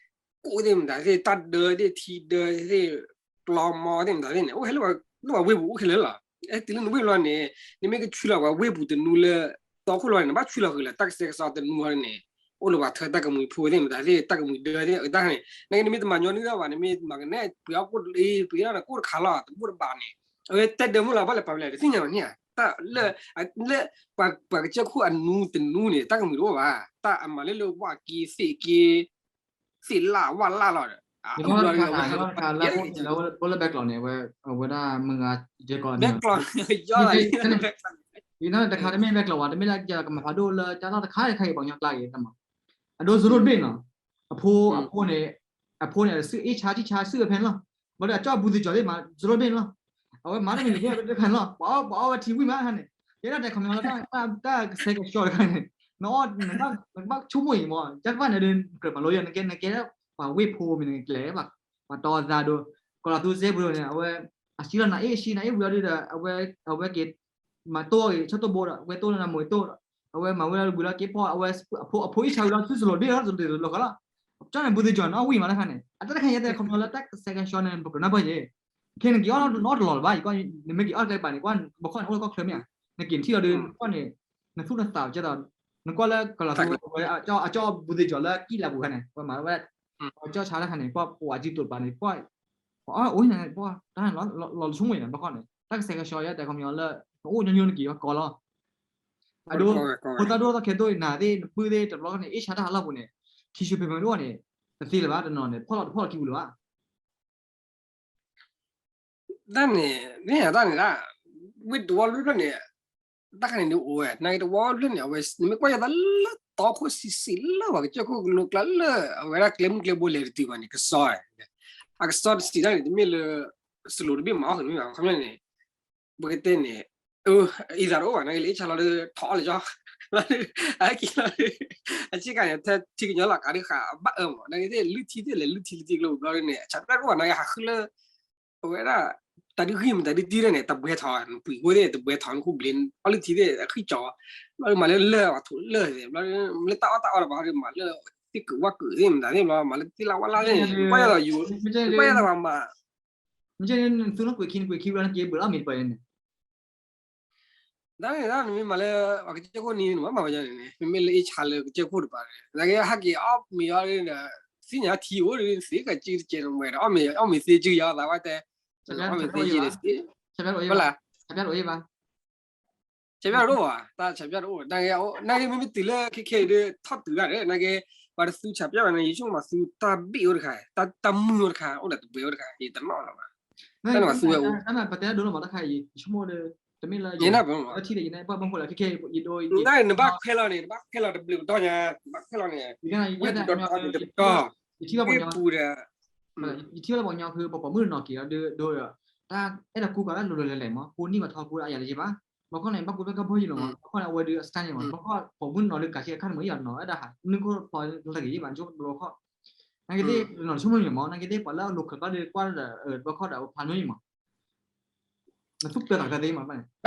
ကိၣ်သ့ၣ်မတၤသ့ၣ် တၢ်ဒၢသ့ၣ် ထံဒၢသ့ၣ် ပျီမီသ့ၣ်မတၤသ့ၣ်န့ၣ် အိၣ်ဟဲလၢပှၤဝ့ၢ်ပူၤအိၣ်ခဲလၢာ်လီၤ. အဲ တုၤလၢနဝ့ၢ်ဘျီန့ၣ် နမ့ၢ်ကဆှၢလီၤပှၤဝ့ၢ်ပူၤတနူလၢ တီခိၣ်လီၤန့ၣ် နဘၣ်ဆှၢလီၤဃုာ်လၢတၢ်ကဆှဲကဆှီတနူန့ၣ် အိၣ်လၢပှၤထၢတၢ်ကမှံၤဖိသ့ၣ်မတၤသ့ၣ် တၢ်ကမှံၤဒၢသ့ၣ် အတၢ်န့ၣ် နကနမ့ၢ်တမၤညီနုၢ်တၢ်ဘၣ် နမ့ၢ်မၤကနဲၣ်ပှ့ၤအီၣ်ကိၣ်တလၢ ပှ့ၤအီၣ်ကိၣ်တခါလီၤ တဘိၣ်တဘးန့ၣ် အဝဲတဲဒၢမုၢ်လီၤ ဘၣ်လဲၤပာ်လဲၣ် တသ့ၣ်ညါလီၤန့ၣ်ဧါ တၢ်လၢ လၢ ပှၤကစၢၢ်ခိၣ်အနူတနူန့ၣ် တၢ်ကမှံၤတအိၣ်ဘၣ် တၢ်အမၤလၢလၢဝၣ်က့သ့ၣ်က့ သ့ၣ်လၣ်ဝၣ်လၣ်လီၤဒီး အဘျီတခါ လၢဘဲကျိးန့ၣ် အဝဲဒၣ်မုၢ်ဂၤယဲကီး ဘဲကျိး တခါတမ့ၢ်ဘဲကျိးဝဲ တမ့ၢ်လၢကမၤဖးဒိၣ်လၢကၢ်လီၢ်တခါတခါအံၤ ပှၤကညီကျါက့ၤတမး အဒိ zero တဘ့ၣ်နီၤ အဖိအဖိန့ၣ် အဖိန့ၣ် အစုအ့ၣ်ဆါထံၣ်ဆါစုအဖဲန့ၣ်လီၤ ဘၣ်ဒီးအကၠီၣ်အဘူးသ့ၣ်ကၠီၣ်သ့ၣ်မး zeroတဘ့ၣ်န့ၣ်လီၤ အဝဲမၤတမံၤတဖဲတဖဲန့ၣ်လီၤ ပှၤအီၣ်ပှၤအီၣ်ဝဲထံဝံၣ်မးတခါန့ၣ် ယဲဒၣ်တဲခီပညီလၢ တၢ်ကဆှဲကဆှီတခါန့ၣ် နအီၣ်နဘၣ်ဆိကမိၣ်အံၤမး ကၢ်တဖၣ်န့ၣ်ဒီး ကြၢးမၤလိယဲ နကဲနကဲ ပှၤဝ့ၢ်ဖိမ့ၢ်နကလဲၤ ပှၤတီသးဒိ ကီးလီၤသူစဲပူၤန့ၣ် အဝဲ အစံလီၤနၤအ့ၣ်အစံနၤအ့ၣ်ဝံၤအီၤဒီး အဝဲ အဝဲက့ၤ မၤတိၢ်အီၤဂ့ၤ ဆီၣ်တိၢ်ဘိဒီး ဝဲတိၢ်လၢနၤမိၢ်တိၢ်ဒီး အဝဲမၤဝဲလီၤဘုလီၤက့ၤပီၢ် အဝဲ အဖိအ့ၣ်ဆါဝံၤလီၤ သုစလိၤတဘ့ၣ်လီၤ စလိၤတဘ့ၣ်လီၤဃီလီၤ ကၠီၣ်န့ၣ် ဘူးသ့ၣ်ကၠီၣ်န့ၣ် အီၣ်ဝံၣ်မးတခါန့ၣ် အတၢ်တခါယဲတဲခီပညီလၢတၢ်ကဆှဲကဆှီန့ၣ် ပကနၢ်ပၢၢ်ယဲ ခဲနက့ၤအီၣ်နီတလီၤလၢၤဘၣ် နမ့ၢ်က့ၤအီၣ်တကျဲပာ်န့ၣ် ကွၢ်ဘီခီၣ်န့ၣ် အိၣ်လၢကီၢ်ချၢမ့ၢ်ဧါ နက့ၤထံၣ်လီၤဒီး ကွၢ်န့ၣ် နသူၣ်နသးကဲသိး နကွၢ်လၢကီးလီၤသူ အကၠီၣ်ဘူးသ့ၣ်ကၠီၣ်လၢကံၣ်လၢပူၤခါန့ၣ် ပှၤမၤဝဲ ပှၤကၠီၣ်ဆါတခါန့ၣ် ပှၤပှၤကံတိာ်ပာ်န့ၣ် ပှၤ ပှၤအီၣ်အိၣ်န့ၣ် ပှၤတၢ်လီၤဆိကမိၣ်န့ၣ် ဘီခီၣ်န့ၣ် တၢ်ကဆှဲကဆှီယဲတဲခီပညီလၢ နအိၣ်ညီနုၢ်နက့ၤဝဲကီးလီၤ အဒိ ဖိသၣ်ဒိၣ်ထီၣ်ခဲဒိၣ်နၤသ့ၣ် နပုၢ်သ့ၣ်တဘျီခီန့ၣ် အ့ၣ်ဆါတၢ်ဟးလီၢ်ပူၤန့ၣ် ထံဆူၣ်ဖံးမဲာ်တအိၣ်န့ၣ် တသ့လၢၤဘၣ်တနီၤန့ၣ် ဖီၣ်လီၤတဖီၣ်လီၤခံပူၤလၢၤဘၣ် တၢ်န့ၣ် မ့ၢ်တၢ်န့ၣ်ဒၣ် ဝ့ၢ်တဝီဖျၢၣ်န့ၣ် တၢ်ခါန့ၣ်ဒ်အိၣ်ဝဲ နာ်က့တဝီဖျၢၣ်န့ၣ် အဝဲ နမ့ၢ်ကွၢ်ယသးလၢတီခိၣ်ဆံးဆံးလၢပှၤကစၢၢ်ခိၣ်ကလိကျါလၢ အဝဲဒၣ်ကျဲမုၢ်ကျဲဘိလဲၤတတုၤဘၣ်န့ၣ် ကစီၣ် အကစီၣ်တဆံးတၢ်န့ၣ် တမ့ၢ်လၢ စလိၤတဘ့ၣ်မၤအီၣ်ဃုာ်တမ့ၢ်ဘၣ် ခီပညီန့ၣ် ပကတဲန့ၣ် အံသးတအိၣ်ဘၣ် နာ်က့လၢအ့ၣ်ဆါလီၤဒီး ထီၣ်အီၣ်လၢကၠီ လီၤဒီး အက့ၤလီၤဒီး အဆ့ကၤန့ၣ် ထံကညီလီၤကးဒုးဃာ်အဘၣ်အၢမး နာ်က့သ့ၣ် လုၢ်ထံသ့ၣ်လဲၤလုၢ်ထံလုၢ်ထံကျိဘျီန့ၣ် အဆၢဖျၢၣ်တအိၣ်ဘၣ် နာ်က့ဟးဃုလၢ အဝဲဒၣ် တၢ်ဒုးဂံၢ်မတၤဒုးတံၢ်ဒၣ်န့ၣ် တဘှဲထီၣ် နပှံၤဃိသ့ၣ် တဘှဲထီၣ် နခူၣ်ဘျ့ အီၣ်လုၢ်ထံသ့ၣ် အဃံၣ်ကၠီ ဘျီမၤလၢလၢၢ် ပှၤထိးလၢၢ်သ့ၣ် ဘျီ လၢတၢ်အီၣ်တၢ်အီတဘၣ်ဒီး မၤလၢသ့ၣ်ကဝၣ်ကုာ်သ့ၣ်မတၤသ့ၣ်ဘျီ မၤလၢသ့ၣ်လၢဝါလၢသ့ၣ် နကွၢ်ယသးယူၤ နကွၢ်ယသးပှၤမၤ မ့ၢ်ကဲန့ၣ် နသူလီၤကွံာ်ခံ နကွံာ်ခံဘျီ နက့ၤဘုးလီၤမ့ၢ်တပၢၢ်န့ၣ် တၢ်န့ၣ် နမ့ၢ်မၤလၢ ပှၤကစၢၢ်ခိၣ်နံၤန့ၣ် မ့ၢ်မၤဝဲန့ၣ် မ့မ့ၢ်လၢအ့ၣ်ဆါလၢကစၢၢ်ခိၣ်တပၤန့ၣ် နာ်က့ဟဲက့ၤအီၣ်မ့ၤအီၤဒီး သ့ၣ်ညါထံအိၣ်ဒီး သ့ကစၢၢ်တကဲးနဝဲဒီး အီၣ်မ့ၤသ့ကၢ်ယၤသးဝဲတဲ အီၣ်မ့ၤသ့ကၢ်ဒီးသ့ ဘၣ်လၢ ဆၢပၠၣ်တအိၣ်ဘၣ် တၢ်ဆၢပၠၣ်တအိၣ်ဘၣ် တၢ်ဆၢပၠၣ်တအိၣ် နာ်က့ နာ်က့မ့မ့ၢ်တုၤလၢခဲခဲအံၤဒီး ထီၣ်တုၤတၢ်ဒီး နာ်က့ ပှၤတသူဆၢပၠၣ်ဘၣ်န့ၣ် ယဆိကမိၣ်မၤသူတၢ်ဘ့ၣ်အိၣ်တခါ တၢ်မုၣ်အိၣ်တခါ အိၣ်ဒီးတဘှဲအိၣ်တခါ ယတနီၣ်လီၤဘၣ် တၢ်န့ၣ်မၤသူဝဲအိၣ် ပတဲဒိလီၤမးတခါအံၤ ယဆိကမိၣ်ဒီး တမ့ၢ်လၢ ယထံၣ်ဒီးယနၢ်ပှၢ်မး ခဲခဲအံၤ နဘၣ်ခွဲလီၤန့ၣ် နဘၣ်ခွဲလီၤတဘျုးပတီၢ်ညါ နဘၣ်ခွဲလီၤန့ၣ် နဘၣ်ခွဲလီၤတဘျုးပတီၢ် ယထံၣ်ဘၣ်ပှၤညီ ပူၤဒီး ယထံၣ်ဘၣ်ပှၤညီ ပှၤမုၣ်တနီၤက့ၤဒီး ဒိဒီး တၢ်အဲၣ်ဒိးကူကီးတၢ်လိၤလိၤလဲၤလဲၤမး ပူၤနံၣ်ပှၤထီကူအယၤလၢၤယ့ဘၣ် ဘီခီန့ၣ် ဘၣ်ကူတၢ်ကီၢ်ဖီယံာ်လီၤမး ဘီခီန့ၣ် အဝဲဒုးအစတၢ်န့ၣ်မး ဘီခီ ပှၤမုၣ်တနီၤဒီးကးဆံအခါန့ၣ်မး ယၤနီၤ အဲၣ်ဒိးဟး နုၢ်ခိၣ်ဖီလၢတဂ့ၤယ့ဘၣ် နဆိကမိၣ်ဘီခီ နာ်က့သ့ၣ် တနီၤဆိကမိၣ်န့ၣ်မး နာ်က့သ့ၣ် ပှၤလၢအလိၤခဲးဘျီဒီး ကွၢ်ဒီး ဘီခီဒီး အဝဲဖျါန့ၣ်မး နသူၣ်ပျၢၤသးကသ့မး ဘၣ်န့ၣ် မ့ၢ်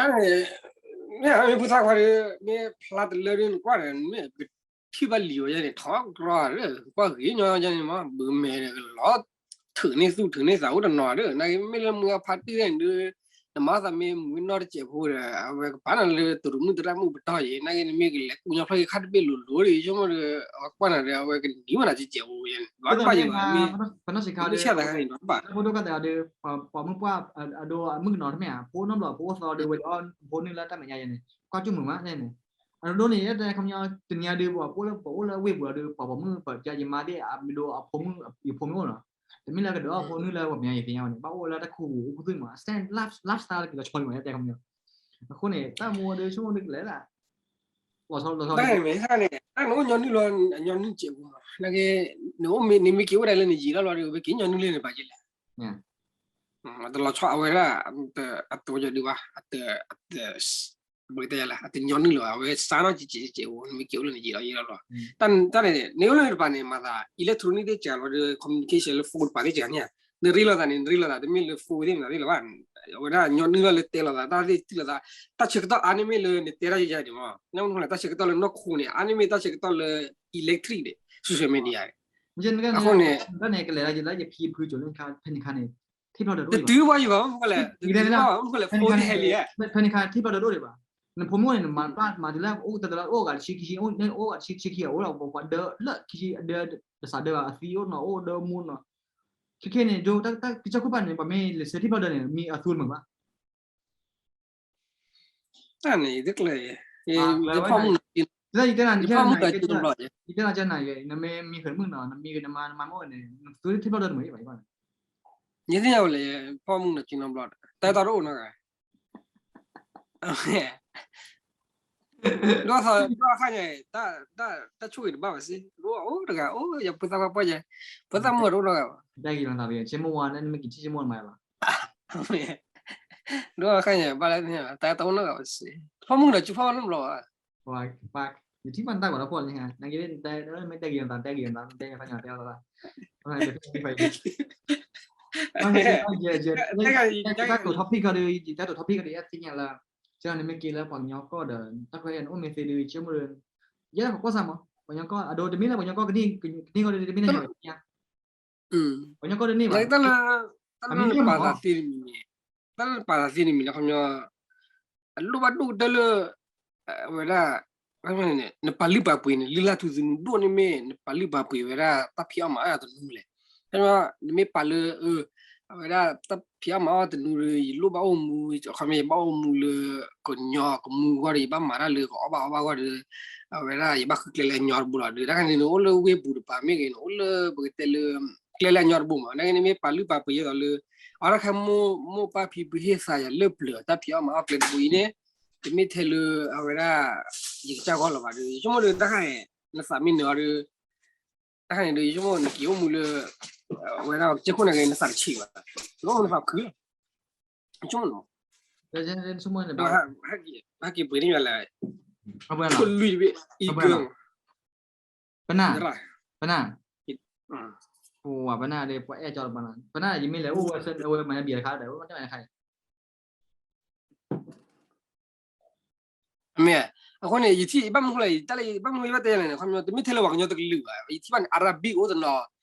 မ့ၢ်ဖိသၣ်ခွါဒီး မ့ၢ်ဖျါတလၢဒီး နကွၢ်ဒီး မ့ၢ်ကထံၣ်ဘၣ်လံၤဝဲယဲန့ၣ် ထီၣ်ကြီဒီး ကွၢ်ဂ့ၤညီယဲန့ၣ်မး ဘုးမဲာ်ဒီးကလီၤ ထုးန့ၢ်သူၣ်ထုးန့ၢ်သးအိၣ်တနီၤဒီး နာ်က့မ့ၢ်လၢမုၢ်အဖါတံၢ်န့ၣ်ဒီး နမၤသးမ့ၢ်မုၢ်နီၢ်တစဲးဖိဒီး အဝဲကပာ်နၤလၢတရူးမုၣ်သရၣ်မုၣ်ပတီၢ်ယဲ နာ်က့နမ့ၢ်ကလဲၤကူညီဖျီၣ်က့ၤခါတဘ့ၣ်လိၤလိၤဒီး ယဆိကမိၣ်ဒီး အဝဲကွၢ်နၤဒီး အဝဲကနံၤဝဲနၤတစဲးဖိယဲန့ၣ် ဘၣ်တဘၣ်ယဲဘၣ် မ့ၢ်ဆဲးသးခါန့ၣ် ဘၣ် ဖိဒိၣ်ကါသးဒီး ပှၤမုၣ်ပှၢ် အဒိ မုၣ်ကနီၤတမ့ၢ်ဧါ ဖိနီတဘျီ ဖိအိၣ်သီဒီး ဝဲဒၣ် ဖိနုာ်လၢတၢ်မဲာ်ညါယဲန့ၣ် ကွၢ်ကၠူၣ်မုာ်မးန့ၣ် အဒိန့ၣ် ယတဲခီပညီ တနံၤအံၤဒီး ပှၤအိၣ်လၢ ပှၤအိၣ်လၢဝ့ၢ်ပူၤဒီး ပှၤပိာ်မုၣ် ပှၤယမါသ့ၣ် အမ့ၢ်ဒိးအဖိမုၣ် ယဖိမုၣ်အိၣ်နီၤ တမ့ၢ်လၢကဒုးအီၣ်ဖိနုာ်လၢပှၤမဲာ်ညါယဲသ့ၣ်ညါဘၣ်န့ၣ် ဘၣ်အိၣ်ဝဲလၢတၢ်ခူပူၤအိၣ်ခူသူၣ်မး stand life lifestyle လၢကလီၤဆီန့ၣ်မး ယတဲခီပညီ အဃိန့ၣ် တၢ်မူဒီး ဆိကမိၣ်ဒီးကလဲၤဒၣ် လီၤဆီလီၤဆီ တၢ်န့ၣ်မ့ၢ်တၢ်န့ၣ် တၢ်နအိၣ်ညီနုၢ်လီၤ ညီနုၢ်စဲးဖိမး နာ်က့ နအိၣ်မ့ၢ် နမ့ၢ်က့ၤအိၣ်ဒၣ်လၢနယံာ်လီၤလီၤဒီး ပက့ၤညီနုၢ်လၢနပာ်က့ၤလဲၣ် တလီၤဆီအဝဲဒၣ် အတဝဲယီၤဒုးဘၣ် အတ ပကတဲယၤလဲၣ် အတညီနုၢ်လၢၤဘၣ် အဝဲစါနီၢ်ကဲးကဲးကဲးအိၣ် နမ့ၢ်က့ၤအိၣ်လၢနယံာ်လီၤယံာ်လီၤလီၤ တၢ်န့ၣ် နအိၣ်လၢနတပၤန့ၣ် မၤသး electronic သ့ၣ်စှၤလီၤဒီး communication လၢ phone တပၤသ့ၣ်စှၤန့ၣ် နရ့လိာ်သးန့ၣ် နရ့လိာ်သး တမ့ၢ်လၢ phone သ့ၣ်မနုၤသ့ၣ်လၢၤဘၣ် အဝဲဒၣ်ညီနုၢ်လီၤလၢတဲလိာ်သး တၢ်သ့ၣ်ထံၣ်လိာ်သး တၢ်ဆၢကတီၢ်အါန့ၢ်မ့ၢ်လၢနတဲတၢ်ယဲယဲန့ၣ်မး တၢ်ဆၢကတီၢ်လၢနီၢ်ခိန့ၣ် အါန့ၢ်မ့ၢ်တၢ်ဆၢကတီၢ်လၢ electric န့ၣ် social media န့ၣ် အဃိန့ၣ် တၢ်န့ၣ် ကလဲၤလၢယဖံဖုကၠိလၢ ဖဲန့ၣ်ခါန့ၣ် ထံၣ်ဖျီၣ်ဒၢတအိၣ်ဒံးဘၣ်, တတုၤဘၣ်ယံၤဘၣ် မ့ၢ်ကလဲၣ် တတုၤဘၣ် မ့ၢ်ကလဲၣ် ဖိတဟဲလံဧါ, ဖဲန့ၣ်ခါ ထံၣ်ဖျီၣ်ဒၢတအိၣ်ဒံးဘၣ်, နဖိမုၣ်န့ၣ် နမၤတၢ်မၤတုၤလၢ အိၣ်တလၢအိၣ်ဂၤတဆံခံဆံ အိၣ်ဂၤတဆံခံဆံ အအိၣ်ဒီးပှၤဒၢလၢခံဆံအဒၢ တစးဒၢဘၣ် အသံအိၣ်နီၤ အိၣ်ဒၢမူနီၤ, ခဲခဲန့ၣ် ဒိတၢ်ကစၢၢ်ခိၣ်ပာ်န့ၣ် ပှၤမ့ၢ်လဲၤဆၢထံၣ်ဖျီၣ်ဒၢန့ၣ် မ့ၢ်အသူတမုာ်ဘၣ် တၢ်န့ၣ် ယတကျဲၤ, ယဖီၣ်မုၢ်နီၤ, ယဖီၣ်မုၢ်နီၤ, ယဖီၣ်မုၢ်နီၤ, နမ့ၢ်မံဃုာ်တမုၢ်နီၤ နမံဃုာ်နမါနမါမ့ၢ်အိၣ်န့ၣ် နသူထံၣ်ဖျီၣ်ဒၢတမုာ်ဘၣ်, ယသ့ၣ်ညါဝဲလဲၣ်, ဖီၣ်မုၢ်နီၤ ကၠံနီဘျီ, တၢ်တၢ်တအိၣ်နီတဂၤ ဒီးသီဒီးခါညါ တၢ်ဆိၣ်ဂ့ၤတဘၣ်ဘၣ်စ့ၢ်, အိၣ်တဂၤ အိၣ်ယဖိသၣ်ခွါပှၢ်ယဲ, ဖိသၣ်မုၣ်တအိၣ်နီတဂၤဘၣ်, တၢ်ဂ့ၤလီၤသးတဂ့ၤ ဆ့မိၢ်ဝါန့ၣ် နမ့ၢ်က့ၤထံၣ်ဆ့မိၢ်နမၤဘၣ်, ဒီးခါညါဘၣ်လၢ တၢ်တအိၣ်နီတဂၤဘၣ်စ့ၢ်, ဖီၣ်မုၢ်ဒီး ကၠူဖီၣ်နီတဘျီဘၣ် ယထံၣ်ဘၣ်နတၢ်ကွၢ်လၢဖီၣ်လၢဟဲ နက့ၤ မ့ၢ်တၢ်ဂ့ၤလီၤသး တၢ်ဂ့ၤလီၤသး တဲခါညါတဲလီၤသး တၢ် topic ခီဒီး တၢ်တိာ် topic ခီဒီး ယသ့ၣ်ညါလၢ ကဲနမ့ၢ်က့ၤလၢပှၤကညီကီၢ်ဒီး တၢ်ခွဲးနအိၣ်မ့ၢ်သ့ဒီး ဆိကမိၣ်ဒီး ယဲဒၣ်ပကွၢ်စၢ်မး ပှၤကညီကီၢ် အဒိ တမ့ၢ်လၢပှၤကညီကီၢ်ကန့ၢ် ကန့ၢ်ကီၢ်ဒီး တမ့ၢ်လၢညီ ပှၤကညီကီၢ်တန့ၢ်ဘၣ် တၢ်လၢနပာ်သးသ့တမံၤန့ၣ် တၢ်လၢနပာ်သးသ့တမံၤန့ၣ် ခီပညီ အလိၣ်ဘၣ်ဒိၣ်ကတၢၢ်လၢ အဝဲဒၣ် နပာ်လုၢ်ပာ်ပှ့ၤန့ၣ် လုၢ်လၢ်ထူသနူဒိၣ်န့ၣ်မ့ၢ် နပာ်လုၢ်ပာ်ပှ့ၤဝဲဒၣ်တၢ်ဖံးအီၣ်မၤအီၣ်တနူလဲၣ်. နမ့ၢ်ပာ်လၢ အဝဲဒၣ်တၢ်ဖံးအီၣ်မၤအီၣ်တနူဒီး ယလိၣ်ဘၣ်အိၣ်မူ ခီပညီ ယဘၣ်အိၣ်မူလၢ ကညီကမူအဂီၢ်ဒီး ယဘၣ်မၤတၢ်လၢကအီၣ်ဘၣ်အီဘၣ်အဂီၢ်ဒီး အဝဲဒၣ်ယဘၣ်ဃုကျဲလၢအညီတဘိလီၤဒီး တၢ်ခါန့ၣ် နအိၣ်လၢဝ့ၢ်ပူၤတပၤမ့ၢ်ဂ့ၤ နအိၣ်လၢပကတဲလၢ ကျဲလၢအညီတဘိမး နက့ၤနမ့ၢ်ပာ်လုၢ်ပာ်ပှ့ၤယဲသိးလၢ အီတၢ်ခါ မိၢ်ပၢ်ဖံဖုဟ့ၣ်သးယၤလၢပျၢၤ တၢ်ဖံးအီၣ်မၤအီၣ်ကျဲတဘိအံၤန့ၣ် တမ့ၢ်ထဲလၢအဝဲဒၣ် ယကစၢ်ဂီၢ်လီၤဘၣ်ဒီး ယဆိကမိၣ်ဒီးတၢ်ခါန့ၣ် နသးမ့ၢ်နၢၤအီၤဒီး တၢ်ခါန့ၣ်ဒီး ယဆိကမိၣ်နက့ၤအိၣ်မူလၢ အဝဲဒၣ်ကစၢၢ်ခိၣ်န့ၣ်ဂ့ၤ နသးတဆံးဘၣ် နအိၣ်မူနသးခုလီၤ ယဆိကမိၣ်နီၤ ဟဲက့ၤပှ့ၤန့ၢ်ယၤလၢ ဆိလွံၢ်တဘ့ၣ် အံၤကၢ ပနၢ် ပနၢ် ပနၢ်ဒီး ပှၤအဲၣ်ကၠီတပၤနၢ် ပနၢ် ယမ့ၢ်လဲၤအိၣ်ဝဲ ဝဲမၤနၢ်ဘံၣ်တခါဒီး ဝဲကၠီတခါအံၤ မ့ၢ် အဃိန့ၣ် ယထံၣ်ဘၣ်မနုၤလဲၣ် တၢ်လၢဘၣ်မနုၤယဘၣ်တဲလဲၣ်န့ၣ် ခီပညီ တမ့ၢ်ထဲလၢပှၤကညီတကလုာ်ဘၣ် ယထံၣ်ဘၣ်န့ၣ် Arabic အိၣ်တနီၤ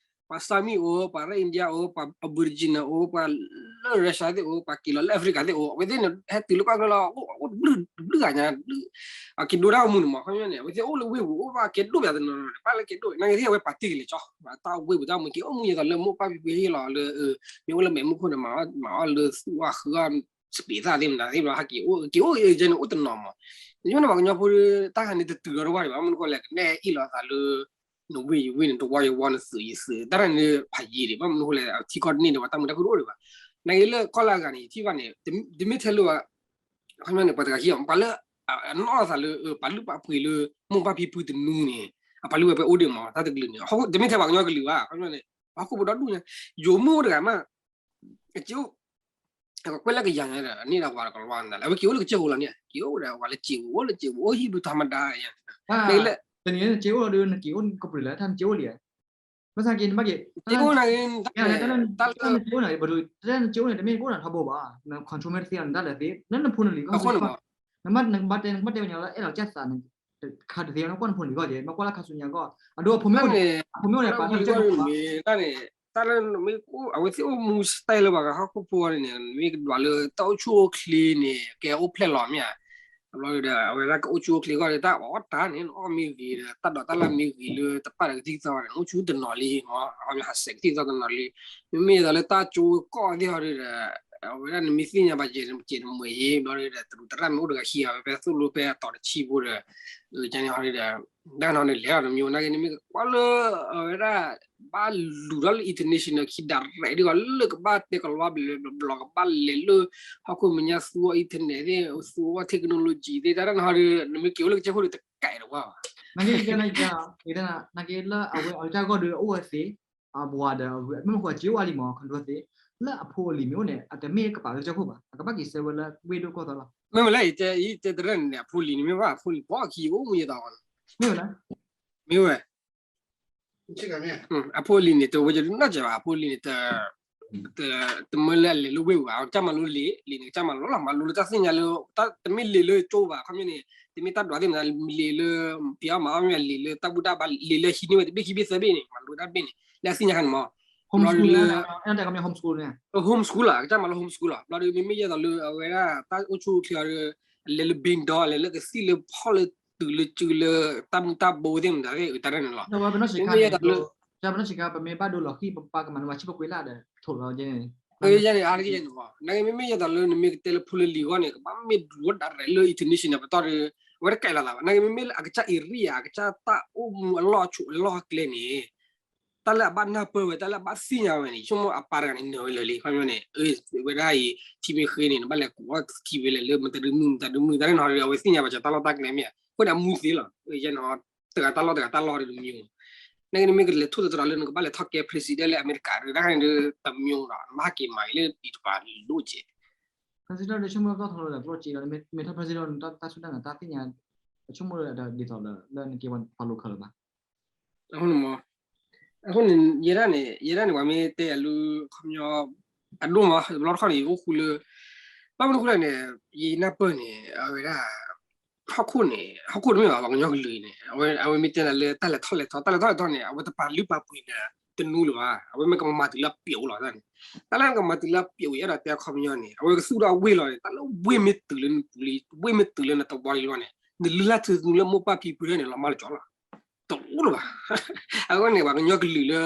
ပှၤ Sami အိၣ် ပှၤလၢ India အိၣ် ပှၤ Aboriginal အိၣ် ပှၤလၢ Russia သ့ၣ်အိၣ် ပှၤက့ၤလီၤလၢ Africa သ့ၣ်အိၣ် အဝဲသ့ၣ်န့ၣ် ဟဲတုၤလၢကီၢ်ချၢလီၤ အိၣ်တဘျုးဂၤညါ အက့ၤဒိတၢ်အိၣ်မူန့ၣ်မး ခီပညီန့ၣ် အဝဲသ့ၣ်အိၣ်လၢဝ့ၢ်ပူၤ အိၣ်ဘၣ်ကဲဒိၣ်ပှၤတနီၤနီၤ ဘၣ်လၢကဲဒိၣ် နာ်က့ၤသ့ၣ်အဝဲပာ်တ့ၢ်က့ၤလံာ်ကၠီ တၢ်အိၣ်ဝ့ၢ်ပူၤတၢ်အိၣ်မူက့ၤအိၣ်မူယဲသိးလၢမိၢ်ပၢ်ဖံဖုဟ့ၣ်လီၤလၢ မ့ၢ်အိၣ်လၢမဲာ်မူခိၣ်န့ၣ် မၤအီၣ်လၢသူၣ်အီၣ်ဃုအီၣ် စပံးသၣ်သ့ၣ်မတၤသ့ၣ်ဘျီ ဟဲက့ၤအိၣ်က့ၤအိၣ်က့ၤန့ၣ်အိၣ်တနီၤမး ယဆိကမိၣ်န့ၣ် ပှၤကညီဖိတၢ်ခါန့ၣ် တတုၤလီၤတဝၢ်ဒံးဘၣ် မနုၤဃိလဲၣ် ကနဲၣ်အ့ၣ်လိာ်သးလၢ နဝ့ၢ်ယဝ့ၢ်န့ၣ် တဝီယဝီန့ၣ် သုးယသုး တၢ်ခါန့ၣ် ဖးယံၤဒံး ဘၣ်မနုၤဃိလဲၣ် ထံကီၢ်တန့ၢ်ဒီး ပှၤတၢ်မုာ်တၢ်ခုၣ်တအိၣ်ဒံးဘၣ် နာ်က့ၤလၢကီၢ်လၢအဂၤန့ၣ် ယထံၣ်ဘၣ်န့ၣ် တမ့ၢ်ထဲလၢ ခီပညီန့ၣ် ပှၤတဂၤဟံးအီၤ ပှၤလၢ အနီၢ်သးလၢ ပာ်လုၢ်ပာ်ပှ့ၤလၢ မိၢ်ပၢ်ဖံဖုတနူန့ၣ် အပာ်လုၢ်ပာ်ပှ့ၤအိၣ်ဒံးမး တၢ်တကလုာ်န့ၣ် တမ့ၢ်ထဲပှၤကညီကလုာ်ဘၣ် ခီပညီန့ၣ် ပှၤဟီၣ်ခိၣ်ဖိဒီဒူၣ်ညါ ယိၤမုၣ်အိၣ်တဂၤမး က့ၤအိၣ် ကွဲးလၢကယၤညါဒီး န့ၢ်ဒီးဝၤကလီနၤလၢ အဝဲက့ၤအိၣ်လၢကစၢၢ်ဃိလီၤန့ၣ် က့ၤအိၣ်ဒီးဝၤလၢစ့ဝူၤ အိၣ်လၢစ့ဝူၤ အိၣ်ဟံၣ်ဒူတၢ်မဒါယၤ တနံၤန့ၣ် က့ၤအိၣ်ဒီး နက့ၤအိၣ်လံဧါ ဘၣ်ဆၣ်က့ၤ နဘၣ်က့ၤ က့ၤအိၣ်နၤ တၢ်လၢ တၢ်လၢနက့ၤအိၣ်န့ၣ် တမ့ၢ်ကအိၣ်နၤထီဘိဘၣ် န control မ့ၢ်တသ့အီၤ နတၢ်လၢသ့ လၢနဖိနလံၤကီၢ် နဘၣ်တဲ နကဘၣ်တဲပှၤညီလၢ အဲၣ်ဒိးကစၢ်သးန့ၣ် ခါတသ့ နကွၢ်နဖိနလံၤကီၢ်က့ၤ နကွၢ်လၢခါဆူညါကီၢ် အဒိအဖိမ့ၢ်အိၣ်န့ၣ် အဖိမ့ၢ်အိၣ်န့ၣ် ပာ်လၢကစၢၢ်ကီၢ် တၢ်န့ၣ် တၢ်လၢနမ့ၢ် အဝဲသ့ၣ်အိၣ်မူ style လၢပှၤဂၤဟီၣ်ခိၣ်ဖိန့ၣ်န့ၣ် နမ့ၢ်ကဒွးလၢတၢ်အိၣ်ဆူၣ်အိၣ်ချ့န့ၣ် ကဲအိၣ်ဖျဲၣ်လီၤမ့ၢ်ဧါ တဘျီဒီး အဝဲဒၣ်ကအိၣ်ဆူၣ်အိၣ်ချ့ဂီၢ်ဒီး တၢ်အီၣ်တၢ်န့ၣ် နအီၣ်မ့ၢ်ဂ့ၤဒီး တၢ်ဒိးတၢ်လၢ်မ့ၢ်ဂ့ၤလၢတပာ်ဒီးကသံၣ်ကသီန့ၣ် နအိၣ်ဆူၣ်တနီၤလံမး အခီပညီဟးဆှဲးကသံၣ်ကသီတနီၤလံ မ့မ့ၢ်ဒ်သိးလၢတၢ်ကၠိကီၢ်သ့ၣ်ဟီဒီး အဝဲဒၣ်နမ့ၢ်သ့ၣ်ညါဘၣ်ကဲးနမုာ်ယ့ၢ်ဘျီဒီး တရူးတရၣ်မ့ၢ်အိၣ်တဂၤခံဂၤဝဲ ဖဲသိၣ်လိဖဲအတီၤတဆံဖိဒီး ကန့ၣ်ဟီဒီး တၢ်နီၤန့ၣ်လဲၤလီၤတမံၤ နာ်က့န့ၣ်မ့ၢ်ကကွၢ်လၢ အဝဲဒၣ် ဘၣ်လူၤထီၣ်လၢ international ခံ direct ဒ်သိးလၢကဘၣ်တဲကလီၤဘၣ်ဘျီဘျီ ကဘၣ်လဲၤလၢ ဟီၣ်ခိၣ်မဲာ်ညါသူအီၤ internet သ့ၣ် သူအီၤ technology သ့ၣ် တၢ်တၢ်နီၤဒီး နမ့ၢ်က့ၤအိၣ်လၢကစၢၢ်ခိၣ်ဒီးတကဲးတဝါဘၣ် နာ်က့ နာ်က့လၢအဝဲအကစၢ်ဂီၢ်ဒီး အအိၣ်ဝဲသ့ အဝၤဒီး မ့ၢ်မ့ၢ်ဃိအစ့အိၣ်အါလံမး control သ့ လၢအဖိအလံၤမ့ၢ်အိၣ်န့ၣ် အတမ့ၢ်ကပာ်လၢကစၢၢ်ခိၣ်ဘၣ် အကဘၣ်က့ၤဆၢဝဲလၢဝ့ၢ်ဒိၣ်ကီၢ်သီလီၤ မ့ၢ်မ့ၢ်လၢယတဲ ယတဲတရၢၢ်န့ၣ် အဖိလံၤန့ၣ်မ့ၢ်ဘၣ် အဖိလံၤဘီခံအိၣ်မူယသးအီၤန့ၣ် မ့ၢ်ဝဲ အဖိလံၤန့ၣ် တဝဲယနီၢ်စဲးဘၣ် အဖိလံၤန့ၣ် တ တမၢလၢအလဲၤလၢဝ့ၢ်ဝဲ အကစၢ်မၤလိလံာ် လံာ်န့ၣ် ကစၢ်မၤလိလီၤ မၤလိလၢတၢ်သ့ၣ်ညါလၢ တမ့ၢ်လံာ်လၢကၠိဘၣ် ခီပညီန့ၣ် တမ့ၢ်တၢ်ဒွးသ့ၣ်မတၤ လံာ်လၢ ဖံးအီၣ်မၤအီၣ်မ့ၢ် လံာ်လၢတၢ်ဘူၣ်တၢ်ဘါ လံာ်လၢဟံးန့ၢ်ဝဲတဘ့ၣ်ခံဘ့ၣ်သၢဘ့ၣ်န့ၣ် မၤလိတၢ်တဘ့ၣ်န့ၣ် လၢအသ့ၣ်ညါခါန့ၣ်မး ဘျီဒုးလၢ home school လီၤ အကစၢ်မၤလိ home school လီၤ ဘျီဒုးမ့မ့ၢ်ယဲသိးလၢ အဝဲဒၣ်တၢ်အိၣ်ဆူၣ်အိၣ်ချ့အီၤဒီး အလဲၤလၢ ဘ့ၣ်ဒီ အလဲၤလၢကသံၣ်လၢဖီၣ်လၢတုၤလၢစုလၢ တၢ်မူတၢ်ဘိသ့ၣ်မတၤသ့ၣ် တၢ်ဒ်န့ၣ်လီၤ မ့မ့ၢ်ယဲသိးလၢ ပမ့ၢ်ဘၣ်ဒိလီၤဃံၣ် ပပှၤကမၤန့ၢ်ဘၣ်ဆံးဖိကွံာ်လၢဒီးထိးလီၤ ယဲန့ၣ် အါတက့ၢ်န့ၣ်မး နာ်က့မ့မ့ၢ်ယဲသိးလၢနမ့ၢ်ကတဲလၢဖိလၢလံၤအဂီၢ်န့ၣ် ကဘၣ်မ့ၢ်ဒုးဝဲဒၣ်ရဲၣ်လၢ international ပတီၢ်ဒီး အဝဲတကဲလီၤသးဘၣ် နာ်က့မ့မ့ၢ်လၢအကစၢ် area အကစၢ်တၢ်အိၣ်မူအလီၢ်အဆိးအလီၢ်အကျဲန့ၣ် တၢ်လၢအဘၣ်နၢ်ပၢၢ်ဝဲ တၢ်လၢအဘၣ်သ့ၣ်ညါဝဲန့ၣ် ဆိကမိၣ်အပၢ်တဂၤန့ၣ် နၢၤဝဲလၢာ်လံ ခီပညီန့ၣ် ဝဲဒၣ်အံၤ ထံမ့ၢ်ဃ့န့ၣ် နဘၣ်လဲၤကူးအီၣ်ခံဝဲလဲၣ်လၢ မတၤဒုမုၢ် မတၤဒုမုၢ် တၢ်န့ၣ်နီၤဒီး အဝဲသ့ၣ်ညါဘၣ်စၢၤတၢ်လီၢ်တၢ်ကျဲမ့ၢ်ဧါ အဃိန့ၣ် အမူသ့လီၤ ယဲန့ၣ် တဂၤတၢ်လီၢ်တဂၤတၢ်လီၢ်ဒီးတမံၤ နာ်က့နမ့ၢ်ကလဲၤထိၣ်သတြီၤလၢနကဘၣ်လဲၤထီၣ်ကဲ president လၢအမဲရကၤဒီး တၢ်ခါန့ၣ်ဒီး တမံၤဒီး နဘၣ်ဟဲက့ၤမၤအံၤလၢဒံးတပၤလိၣ်ကဲ president ဒီးဆိကမိၣ်ကီၢ်ထီလၢဒီးကျိၣ်စ့ဒီး မ့ၢ်ထီၣ် president တၢ်ဆူၣ်တၢ်နာ်တၢ်သ့ၣ်ညါ ဆိကမိၣ်လၢဒ်သိးလၢ လၢနကဲပှၤဖီလိၤခၢးလၢၤဘၣ် အဃိန့ၣ်မး အဃိန့ၣ် ယဲဒၣ်န့ၣ် ယဲဒၣ်န့ၣ် ပှၤမ့ၢ်တဲယၤလၢ ခီပညီ အဒိၣ်မး တဘျီတခီၣ်န့ၣ် ယအိၣ်ဃူလၢ ဘၣ်မနုၤအဃိလဲၣ်န့ၣ် ယနၢ်ပၢၢ်န့ၣ် အဝဲဒၣ် ဟီၣ်ခိၣ်န့ၣ် ဟီၣ်ခိၣ်တမ့ၢ်ဘၣ် ပှၤကညီကလုာ်အံၤန့ၣ် အဝဲမ့ၢ်တဲနၤလၢတၢ်လဲၤထီၣ်လဲၤထီ တၢ်လဲၤထီၣ်လဲၤထီန့ၣ် အဝဲတပာ်လုၢ်ပာ်ပှ့ၤနၤတနူလၢၤဘၣ် အဝဲမ့ၢ်ကမၤတုၤလၢအပျိာ်လီၤန့ၣ် တၢ်လၢကမၤတုၤလၢအပျိာ်အံၤ အဲၣ်ဒိးတဲခီပညီန့ၣ် အဝဲကသူၣ်ထီၣ်ဝ့ၢ်လီၤန့ၣ် တၢ်လၢဝ့ၢ်မ့ၢ်တုၤလၢနပူၤလံ ဝ့ၢ်မ့ၢ်တုၤလၢနသဝီလံလီၤန့ၣ် နလုၢ်လၢ်ထူသနူလၢမိၢ်ပၢ်ဖံဖုန့ၣ် လီၤမၢ်လီၤကၠီလီၤ တအိၣ်လၢၤဘၣ် အဃိန့ၣ် ပှၤကညီကလုာ်လၢပကိးလီၤလၢ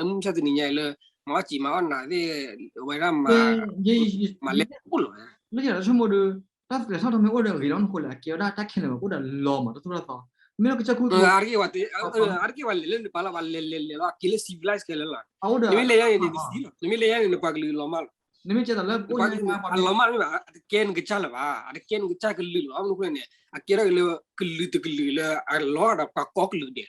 မုၢ်မဆါတနံၤညါအံၤလၢ မၤအီၣ်စံာ်မၤအီၣ်နၤသ့ၣ် အဝဲဒၣ်မၤ မၤလဲၣ်တအိၣ်လၢၤဘၣ် လၢယဆိကမိၣ်ဒီး တၢ်လဲၤထီၣ်ထီမ့ၢ်အိၣ်ဒီးအဂ့ၤလီၤ မနုၤဃိလဲၣ် အကဲဝဲဒၣ်တၢ်ခဲလၢာ်ဘၣ် ကအိၣ်ဒီးလီၤမး တသူၣ်ထီၣ်သီ မ့ၢ်လၢကစၢၢ်ခိၣ် အါတက့ၢ်ဝဲလဲၤလၢနပာ်လီၤဘၣ် လဲၤလဲၤလဲၤလီၤ အက့ၤလၢ civilized ခဲလၢာ်လီၤ နမ့ၢ်လဲၤယါန့ၣ် နသံလီၤ နမ့ၢ်လဲၤယါန့ၣ် နပှၤကလုာ်လီၤမၢ်လီၤ နမ့ၢ်ကဲသိးလၢ အလီၤမၢ်မ့ၢ်ဘၣ် အတကဲနကစၢ်လၢၤဘၣ် အတကဲနကစၢ်ကလုာ်လၢၤဘၣ် မနုၤဃိလဲၣ်န့ၣ် အကဲထီၣ်က့ၤလၢ ကလုာ်တကလုာ်လၢ အလီၤဒီးပှၤကိးကလုာ်ဒဲး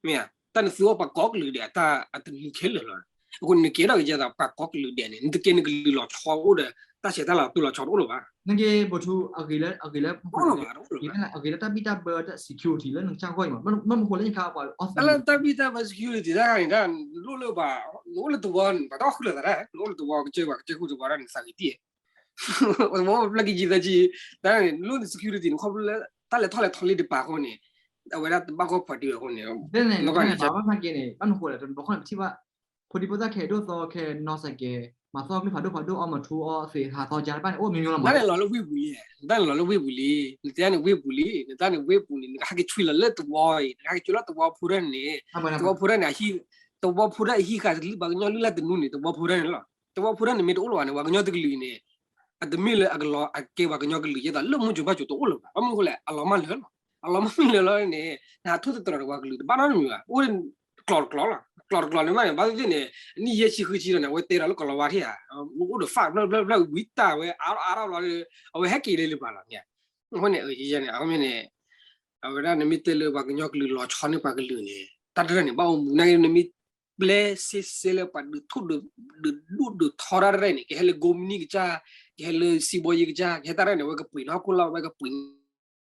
မ့ၢ်ဧါ တၢ်နသူအီၣ်ပှၤကိးကလုာ်ဒဲး အတၢ်အတနံၤခဲလၢာ်လီၤ အဃိန့ၣ်နကဲထီၣ်က့ၤယဲသိးပှၤကိးကလုာ်ဒဲးန့ၣ် နတကဲနကလုာ်လီၤဆီအိၣ်ဒီး တၢ်ဆဲးတၢ်လၤတူၢ်လီၤဆီတအိၣ်လၢၤဘၣ် နက့ၤဘိးထူ အဂ့ၤလၢ အဂ့ၤလၢ တအိၣ်လၢၤဘၣ် တအိၣ်လၢၤဘၣ် အဂ့ၤလၢတၢ်ဘံၣ်တၢ်ဘၢတၢ် security လၢနကစၢ်ဂီၢ်အံၤမး မ့ၢ်မနုၤဃိလၢယခါပှၤအီၣ်သံ တၢ်လၢတၢ်ဘံၣ်တၢ်ဘၢ security တၢ်န့ၣ် တၢ်နလိၣ်လၢပှၤ နအိၣ်လၢသဝီန့ၣ် ပှၤတၢ်အိၣ်ဃုလိာ်သးတၢ် နအိၣ်လၢသဝီကစၢၢ်ပှၤကစၢၢ်ခိၣ်သဝီတၢ်န့ၣ် သးဂ့ၤတံၢ် သဝီပျၢ်ကံကံသၢကံ တၢ်န့ၣ် နလိၣ်န security န့ၣ် ခီဖျိလၢ တၢ်လဲၤထီၣ်လဲၤထီလံတပၤအဃိန့ၣ် အဝဲဒၣ်တဘၣ်ဂီၢ်ဖီဒံးအဃိန့ၣ် ဘၣ်န့ၣ်လီၤလၢဝ့ၢ်ပူၤလံ တၢ်န့ၣ်လီၤလၢဝ့ၢ်ပူၤလံ နတၢ်န့ၣ်လီၤလၢဝ့ၢ်ပူၤလံ နတၢ်န့ၣ်ဝ့ၢ်ပူၤလံ နတၢ်န့ၣ်ဝ့ၢ်ပူၤလံ နတၢ်န့ၣ်ဝ့ၢ်ပူၤန့ၣ် နကဟဲက့ၤဆွံလီၤလၢသဝီအံၤ နကဟဲက့ၤဆွံလီၤသဝီဖိတၢ်န့ၣ် သဝီဖိတၢ်န့ၣ် သဝီဖိတၢ်အဟံးဃာ်တလုၢ်ပှၤကညီလုၢ်လၢ်တနူန့ၣ် သဝီဖိတၢ်န့ၣ်မ့ၢ်တအိၣ်လၢၤဘၣ်န့ၣ် ပှၤကညီတကလုာ်န့ၣ် အတမ့ၢ်လၢအကလီၤ အကဲပှၤကညီကလုာ်ယဲသိးလၢမုၢ်ကၠိဘၣ်ကၠိတအိၣ်လၢၤဘၣ် ဘၣ်မနုၤအဃိလဲၣ် အလီၤမၢ်လၢာ်လီၤ အလီၤမၢ်လၢာ်လီၤန့ၣ် နဟးထူၣ်သတြီၤဒီးပှၤကလုာ်တဘၣ်နီတမံၤဘၣ် အိၣ်ကျိၤတကျိၤလီၤ ကျိၤတကျိၤန့ၣ်မးန့ၣ် ဘၣ်သ့ၣ်သ့ၣ်န့ၣ် နံၣ်ယဲၢ်ဆံဃုဆံလီၤန့ၣ် အဝဲတဲဒီးလၢကီၤလၤဝါထံၣ်ဧါ အိၣ်ဒီး five ဖျၢၣ်ဖျၢၣ်ဖျၢၣ်ဝံၤတၢ်ဝဲ အါထီၣ်အါထီၣ်ဘျီဒီး အဝဲဟဲက့ၤလၢလၢပှၤလီၤန့ၣ် အဃိန့ၣ် ယဲန့ၣ် အဃိန့ၣ် အဝဲဒၣ်နမ့ၢ်တဲလၢပှၤကညီကလုာ်လီၤဆီန့ၢ်ပှၤကလုာ်န့ၣ် တၢ်တရၢၢ်န့ၣ် ဘၣ်အိၣ်မူ နာ်က့နမ့ၢ်ပျဲစ့စ့လၢပှၤဒုးထိၣ်ဒုး ဒုးဒိၣ်ဒုးထီတၢ်တရၢၢ်န့ၣ် ကဟဲလၢကိးမုၢ်နံၤကစၢ် ကဟဲလၢစံးဘီယ့ကစၢ် ကဟဲတၢ်တရၢၢ်န့ၣ် အဝဲကပှ့ၤနီၢ်ခိၣ်လီၤ အဝဲကပှ့ၤ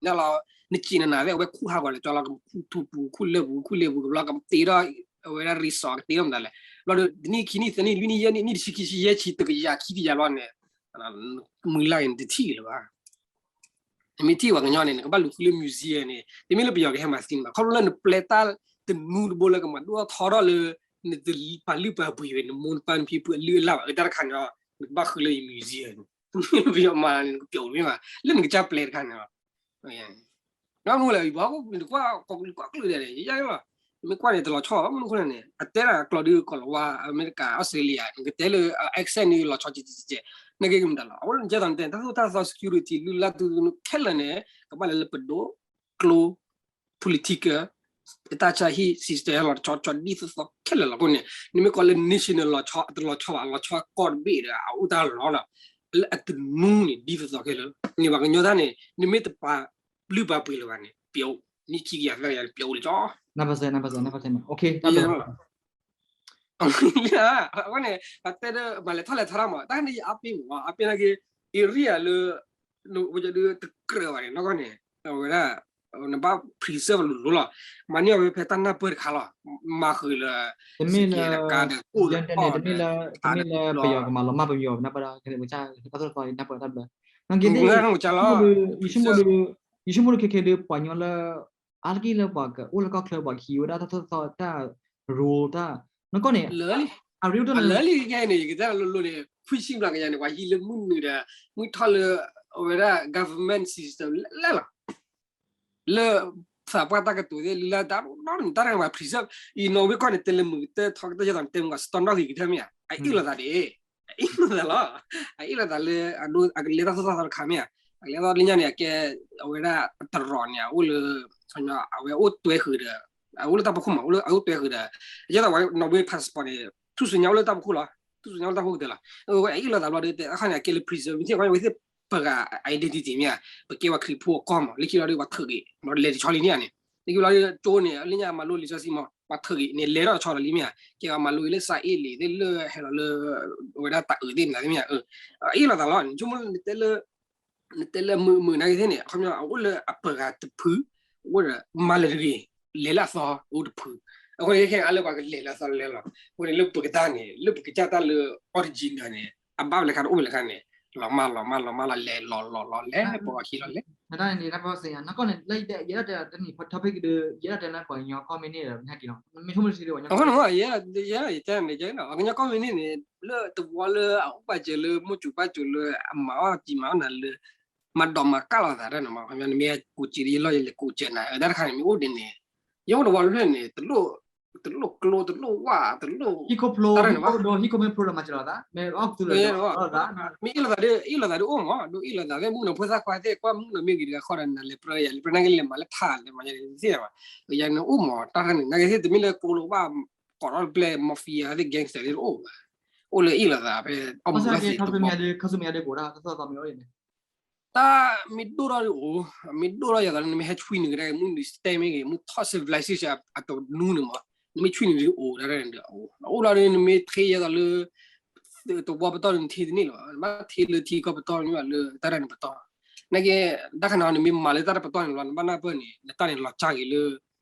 နၢ်လီၤ နစံးနနၤသ့ၣ် အဝဲခူၣ်ဟးဂီၤလၢကၠီလီၤ ကခူၣ်ထူပူၤခူၣ်လၢၢ်ပူၤခူၣ်လ့ပူၤကဘျီကတ့ထီၣ် အဝဲဒၣ် resort ကတ့ထီၣ်မတၤလဲၣ် ဘျီဒီး တနံၣ်ခံနံၣ်သၢနံၣ်လွံၢ်နံၣ်ယဲၢ်နံၣ် နံၣ်တဆံခံဆံယဲၢ်ဆံတကယၤခံကယၤဘျီန့ၣ် မုၢ်လၢ်အံၤနတထံၣ်လၢၤဘၣ် နမ့ၢ်ထံၣ်ပှၤကညီန့ၣ် နကဘၣ်လူၤဃုလၢ museum န့ၣ် တမ့ၢ်လၢပယီၤကဟဲမၤသံန့ၣ်ဘၣ် ခီဖျိလၢနပျဲတၢ်တနူတဘိလၢကမၤဒိၣ်ထီၣ်ထီထီၣ်လၢ နတပာ်လုၢ်ပာ်ပှ့ၤဝဲ နမိၢ်နပၢ်နဖံဖုအလုၢ်အလၢ်ဘၣ် အတၢ်တခါန့ၣ် နကဘၣ်ဃုလၢယ museum န့ၣ် တမ့ၢ်လၢပယီၤမၤန့ၣ် နကပျိာ်မ့ၢ်ဘၣ် လၢနကစၢ်ပျဲတခါန့ၣ် နမ့ၢ်လဲၤ ယပှၤဟီၣ်ခိၣ် နတကွၢ်ကီၢ်ကလုာ်ကီၢ်ကလုာ်ဒဲးန့ၣ် ယယလီၤ နမ့ၢ်ကွၢ်န့ၣ် တလီၤဆီဘၣ် မနုၤအဃိလဲၣ်န့ၣ် အတဲဒၣ်ကျိာ်ဒုးကီၤလၤဝါ အမဲရကၤ အီစထြ့လယါ နကတဲလၢ accent န့ၣ် လီၤဆီကဲကဲကဲ နာ်က့ကမတၤလီၤ အဝဲလၢနကဲသိးနတဲ တၢ်သိၣ်တၢ်သီ security လုၢ်လၢ်သုသုခဲလၢာ်န့ၣ် ကဘၣ်လဲၤလၢပဒိၣ် ကျိ political တၢ်ဆါဟံၣ် system လီၤဆီဆီဒ်သိးသိးခဲလၢာ်လီၤ အဃိန့ၣ် နမ့ၢ်ကွၢ်လၢ national လီၤဆီ အတလီၤဆီဘၣ် လီၤဆီကီၢ်တဘ့ၣ်ဒီး အအိၣ်တၢ်လီၤလီၤ လၢအတနူန့ၣ် ဒ်သိးသိးခဲလၢာ် န့ၣ်ပှၤကညီတၢ်န့ၣ် နမ့ၢ်တပာ်လုၢ်ပာ်ပှ့ၤလၢၤဘၣ်န့ၣ် ပျိာ် နံၣ်ခံကယၤသၢကယၤန့ၣ် ပျိာ်အိၣ်လၢၤကၠီ နပစဲနပစဲနပစဲ အဃိန့ၣ် ပတဲဒီး မၤလဲၤထီၣ်လဲၤထီတၢ်မး တၢ်န့ၣ်ယအါပ့ၤမး အါပ့ၤနာ်က့ area လၢ ဒုးတကြၢးဘၣ်န့ၣ် နီၢ်ကီၢ်န့ၣ် အဝဲဒၣ် နဘၣ် preserve လိၤလိၤလီၤ. မၤန့ၢ်အီၤဖဲတၢ်နၢ်ပၢၢ်တခါလီၤ. မၤဃုာ်လၢ တမ့ၢ်လၢ ကါဒီး အိၣ်ဒီး တမ့ၢ်လၢ တမ့ၢ်လၢပယီၤကမၤလီၤမၢ်ပယီၤနၢ်ပၢၢ်ဒီး တၢ်သိၣ်တၢ်သီနၢ်ပၢၢ်တၢ်ဘျၢ. နက့သ့ၣ် ယဆိကမိၣ်ဒုး ယဆိကမိၣ်ဒုး ခဲခဲဒုး ပှၤကညီလၢ အါတက့ၢ်လၢပှၤကအိၣ်လၢကီၢ်ချၢ ပှၤကဟံးဝဲဒၣ်တၢ်သိၣ်တၢ်သီတၢ် role တၢ် နကီၢ်န့ၣ် အရ့ဒိၣ်န့ၣ် လၢလံကဲန့ၣ် ယကတဲလၢလိၤန့ၣ် ခွံဆံဘျီကယၤန့ၣ် ပှၤဟံးလၢမုၢ်နုာ်ဒီး မုၢ်ထီၣ်လၢ အဝဲဒၣ် government system လဲၣ်လီၤ. လၢ သးပှၢ်တၢ်ကတိၤသ့ၣ်လၢတၢ်နီတမံၤတၢ်တခါန့ၣ် ပှၤ preserve အံၤ နီၣ်ဝ့ကီၢ်န့ၣ် တဲလၢမုာ်ကတၢၢ်ထီကတၢၢ်ယဲသိးန့ၣ် တဲမုာ်ကီၢ် စတီၢ်နီၣ်ဂ့ၤကတၢၢ်မ့ၢ်ဧါ. အအ့ၣ်လိာ်သးဒ် အအ့ၣ်လိာ်သးလီၤ. အအ့ၣ်လိာ်သးလၢ အကလဲၤတၢ်သိၣ်တၢ်သီတခါမ့ၢ်ဧါ. အကလဲၤတၢ်လၢညါန့ၣ် အကဲ အဝဲဒၣ်တရီးန့ၣ် အအိၣ်လၢ အဝဲအိၣ်တွဲဃုာ်ဒီး အအိၣ်လၢတၢ်ဖီခိၣ်မး အအိၣ်တွဲဃုာ်ဒီး ယဲသိးဝဲ နီၣ်ဝ့ passport န့ၣ် ထူၣ်စုညါအိၣ်လၢတၢ်ဖီခိၣ်လီၤ. ထူၣ်စုညါအိၣ်လၢတၢ်ဖီခိၣ်ကတၢၢ်လီၤ. အအ့ၣ်လိာ်သးဘျီဒီး တခါန့ၣ် အကဲလၢ preserve မ့ၢ်သ့ၣ် ဝဲသ့ၣ်ပဂၤ identity မ့ၢ်ဧါ. ပကဲပှၤခရံာ်ဖိအကီၢ်မး လၢခံလီၤဒီး ပှၤထုးက့ၤ လဲၤတဆီလံန့ၣ်ဧါန့ၣ် လၢခံလီၤဒီး ကၠိန့ၣ် လၢညါမၤလိလံာ်စီဆှံမး ပှၤထုးက့ၤန့ၣ် လဲၤထီၣ်တဆီလီၤလံမ့ၢ်ဧါ. ကဲပှၤမၤလိအံၤလၢစးအ့ၣ်လံာ်သ့ၣ်လၢဟဲလီၤလၢ အဝဲဒၣ်တၢ်အုးသ့ၣ်နၤသ့ၣ်မ့ၢ်ဧါ. အအ့ၣ်လိာ်သးလီၤ. နဆိကမိၣ်လၢ နတဲလၢမုာ်မုာ်နာ်က့သ့ၣ်န့ၣ် အခီပညီ အအိၣ်လၢအပှၤဂၤတဖု အိၣ်ဒီးမၤလၢတဂ့ၤ လဲၤလၢအသီအိၣ်တဖု. အဃိန့ၣ် ခဲခဲအါလၢပှၤကလဲၤလၢအသီလဲၤလီၤ. အဃိန့ၣ် လၢပကတၢၢ်န့ၣ် လၢပကစၢ်တၢ်လၢ original န့ၣ် အဘၣ်ဝဲလၢခါန့ၣ် အိၣ်ဝဲလၢခါန့ၣ် လီၤမၢ်လီၤမၢ်လီၤမၢ်လီၤ လဲၤလီၤလီၤလီၤလဲၤ ပှၤအခံလီၤလဲၤ နတၢ်န့ၣ် နကီၢ်န့ၣ် လၢယဲဒၣ်တဲတနံၤ topic ဒီး ယဲဒၣ်တဲလၢပှၤကညီကီၢ်မ့ၢ်န့ၣ်ဒီး နဟဲက့ၤလီၤ မ့ၢ်ဆိကမိၣ်တဆံဒီးပှၤကညီကီၢ်မ့ၢ်န့ၣ် လၢတဝီလၢအအိၣ်ဘၣ်စၢၤလၢ မိၢ်စူၤပၢ်စူၤလၢအမၤအီၣ်ကံမၤအီၣ်နၤလၢ မၤဒိးမၤကၢ်လိာ်သးတၢ်န့ၣ်မး နမ့ၢ်ကူးစ့လၢယလီၢ်ယလဲၤကူးစ့နၤ တၢ်တခါန့ၣ် မ့ၢ်အိၣ်ဒ်န့ၣ် ယအိၣ်တဝီတဖျၢၣ်န့ၣ် တလိၣ်ကျိ တလိၣ်ဝၣ် တလိၣ် ဟံၣ်ခိၣ်ဖျိ ဟံၣ်ခိၣ်ဒိ ဟံၣ်ခိၣ်မ့ၢ်ဖျိဒီးမၤစၢၤလိာ်သး မ့ၢ်အီၣ်ကသူလၢာ်ဒီး မ့ၢ်အ့ၣ်လိာ်သးဒီး အ့ၣ်လိာ်သးဒီးအိၣ်မး ဒိးအ့ၣ်လိာ်သးသ့ၣ် မုၣ်ကနီၤဖိသၣ်ခွါသ့ၣ် ကွၢ်မုၣ်ကနီၤမ့ၢ်ဂ့ၤတဂၤဃီဒီး နၤလဲၤပြၢယၤ လဲၤပြၢနာ်က့လဲၤမၤလၢထးလဲၤမၤယၤန့ၣ်သ့ၣ်ဘၣ် ယၤန့ၣ်အိၣ်မး တၢ်တခါန့ၣ် နာ်က့သ့ၣ် တမ့ၢ်လၢကျိလၢဝၣ် ကိးထီၣ်တပျဲၢ် mafia သ့ၣ် gangster သ့ၣ်တအိၣ်ဘၣ် အိၣ်လၢအ့ၣ်လိာ်သးဖဲ အီၣ်မူဘၣ်သ့ၣ်တဘီ ခါဆူမဲာ်ညါဒီး ခါဆူမဲာ်ညါဒီး ကိးတၢ်သီသီမ့ၢ်အိၣ်န့ၣ် တၢ်မ့ၢ်ဒိၣ်ထီၣ်ဒီးအိၣ် မ့ၢ်ဒိၣ်ထီၣ်ယၤသးလၢနမ့ၢ်ဟဲဆွံနုာ်ကဒါက့ၤ မုၢ်နုာ် stamp မ့ၢ်ဂ့ၤ မုၢ်ထီၣ် civilization အတနူန့ၣ်မး နမ့ၢ်ဆွံနုာ်ဒီးအိၣ်တၢ်န့ၣ်ဒီး အအိၣ်လီၤဒီး နမ့ၢ်ထ့ယဲသိးလၢ တဝီပတီၢ်န့ၣ် နထ့တန့ၢ်လီၤ နဘၣ်ထ့လၢထံကီၢ်ပတီၢ်န့ၣ်လီၤ လၢတၢ်တၢ်န့ၣ်ပတီၢ် နာ်က့ တၢ်ခါန့ၣ် နမ့ၢ်မၤလၢတၢ်တပတီၢ်န့ၣ်လီၤ နဘၣ်နၢ်ပၢၢ်န့ၣ် နတၢ်န့ၣ်လီၤစၢ်က့ၤလၢ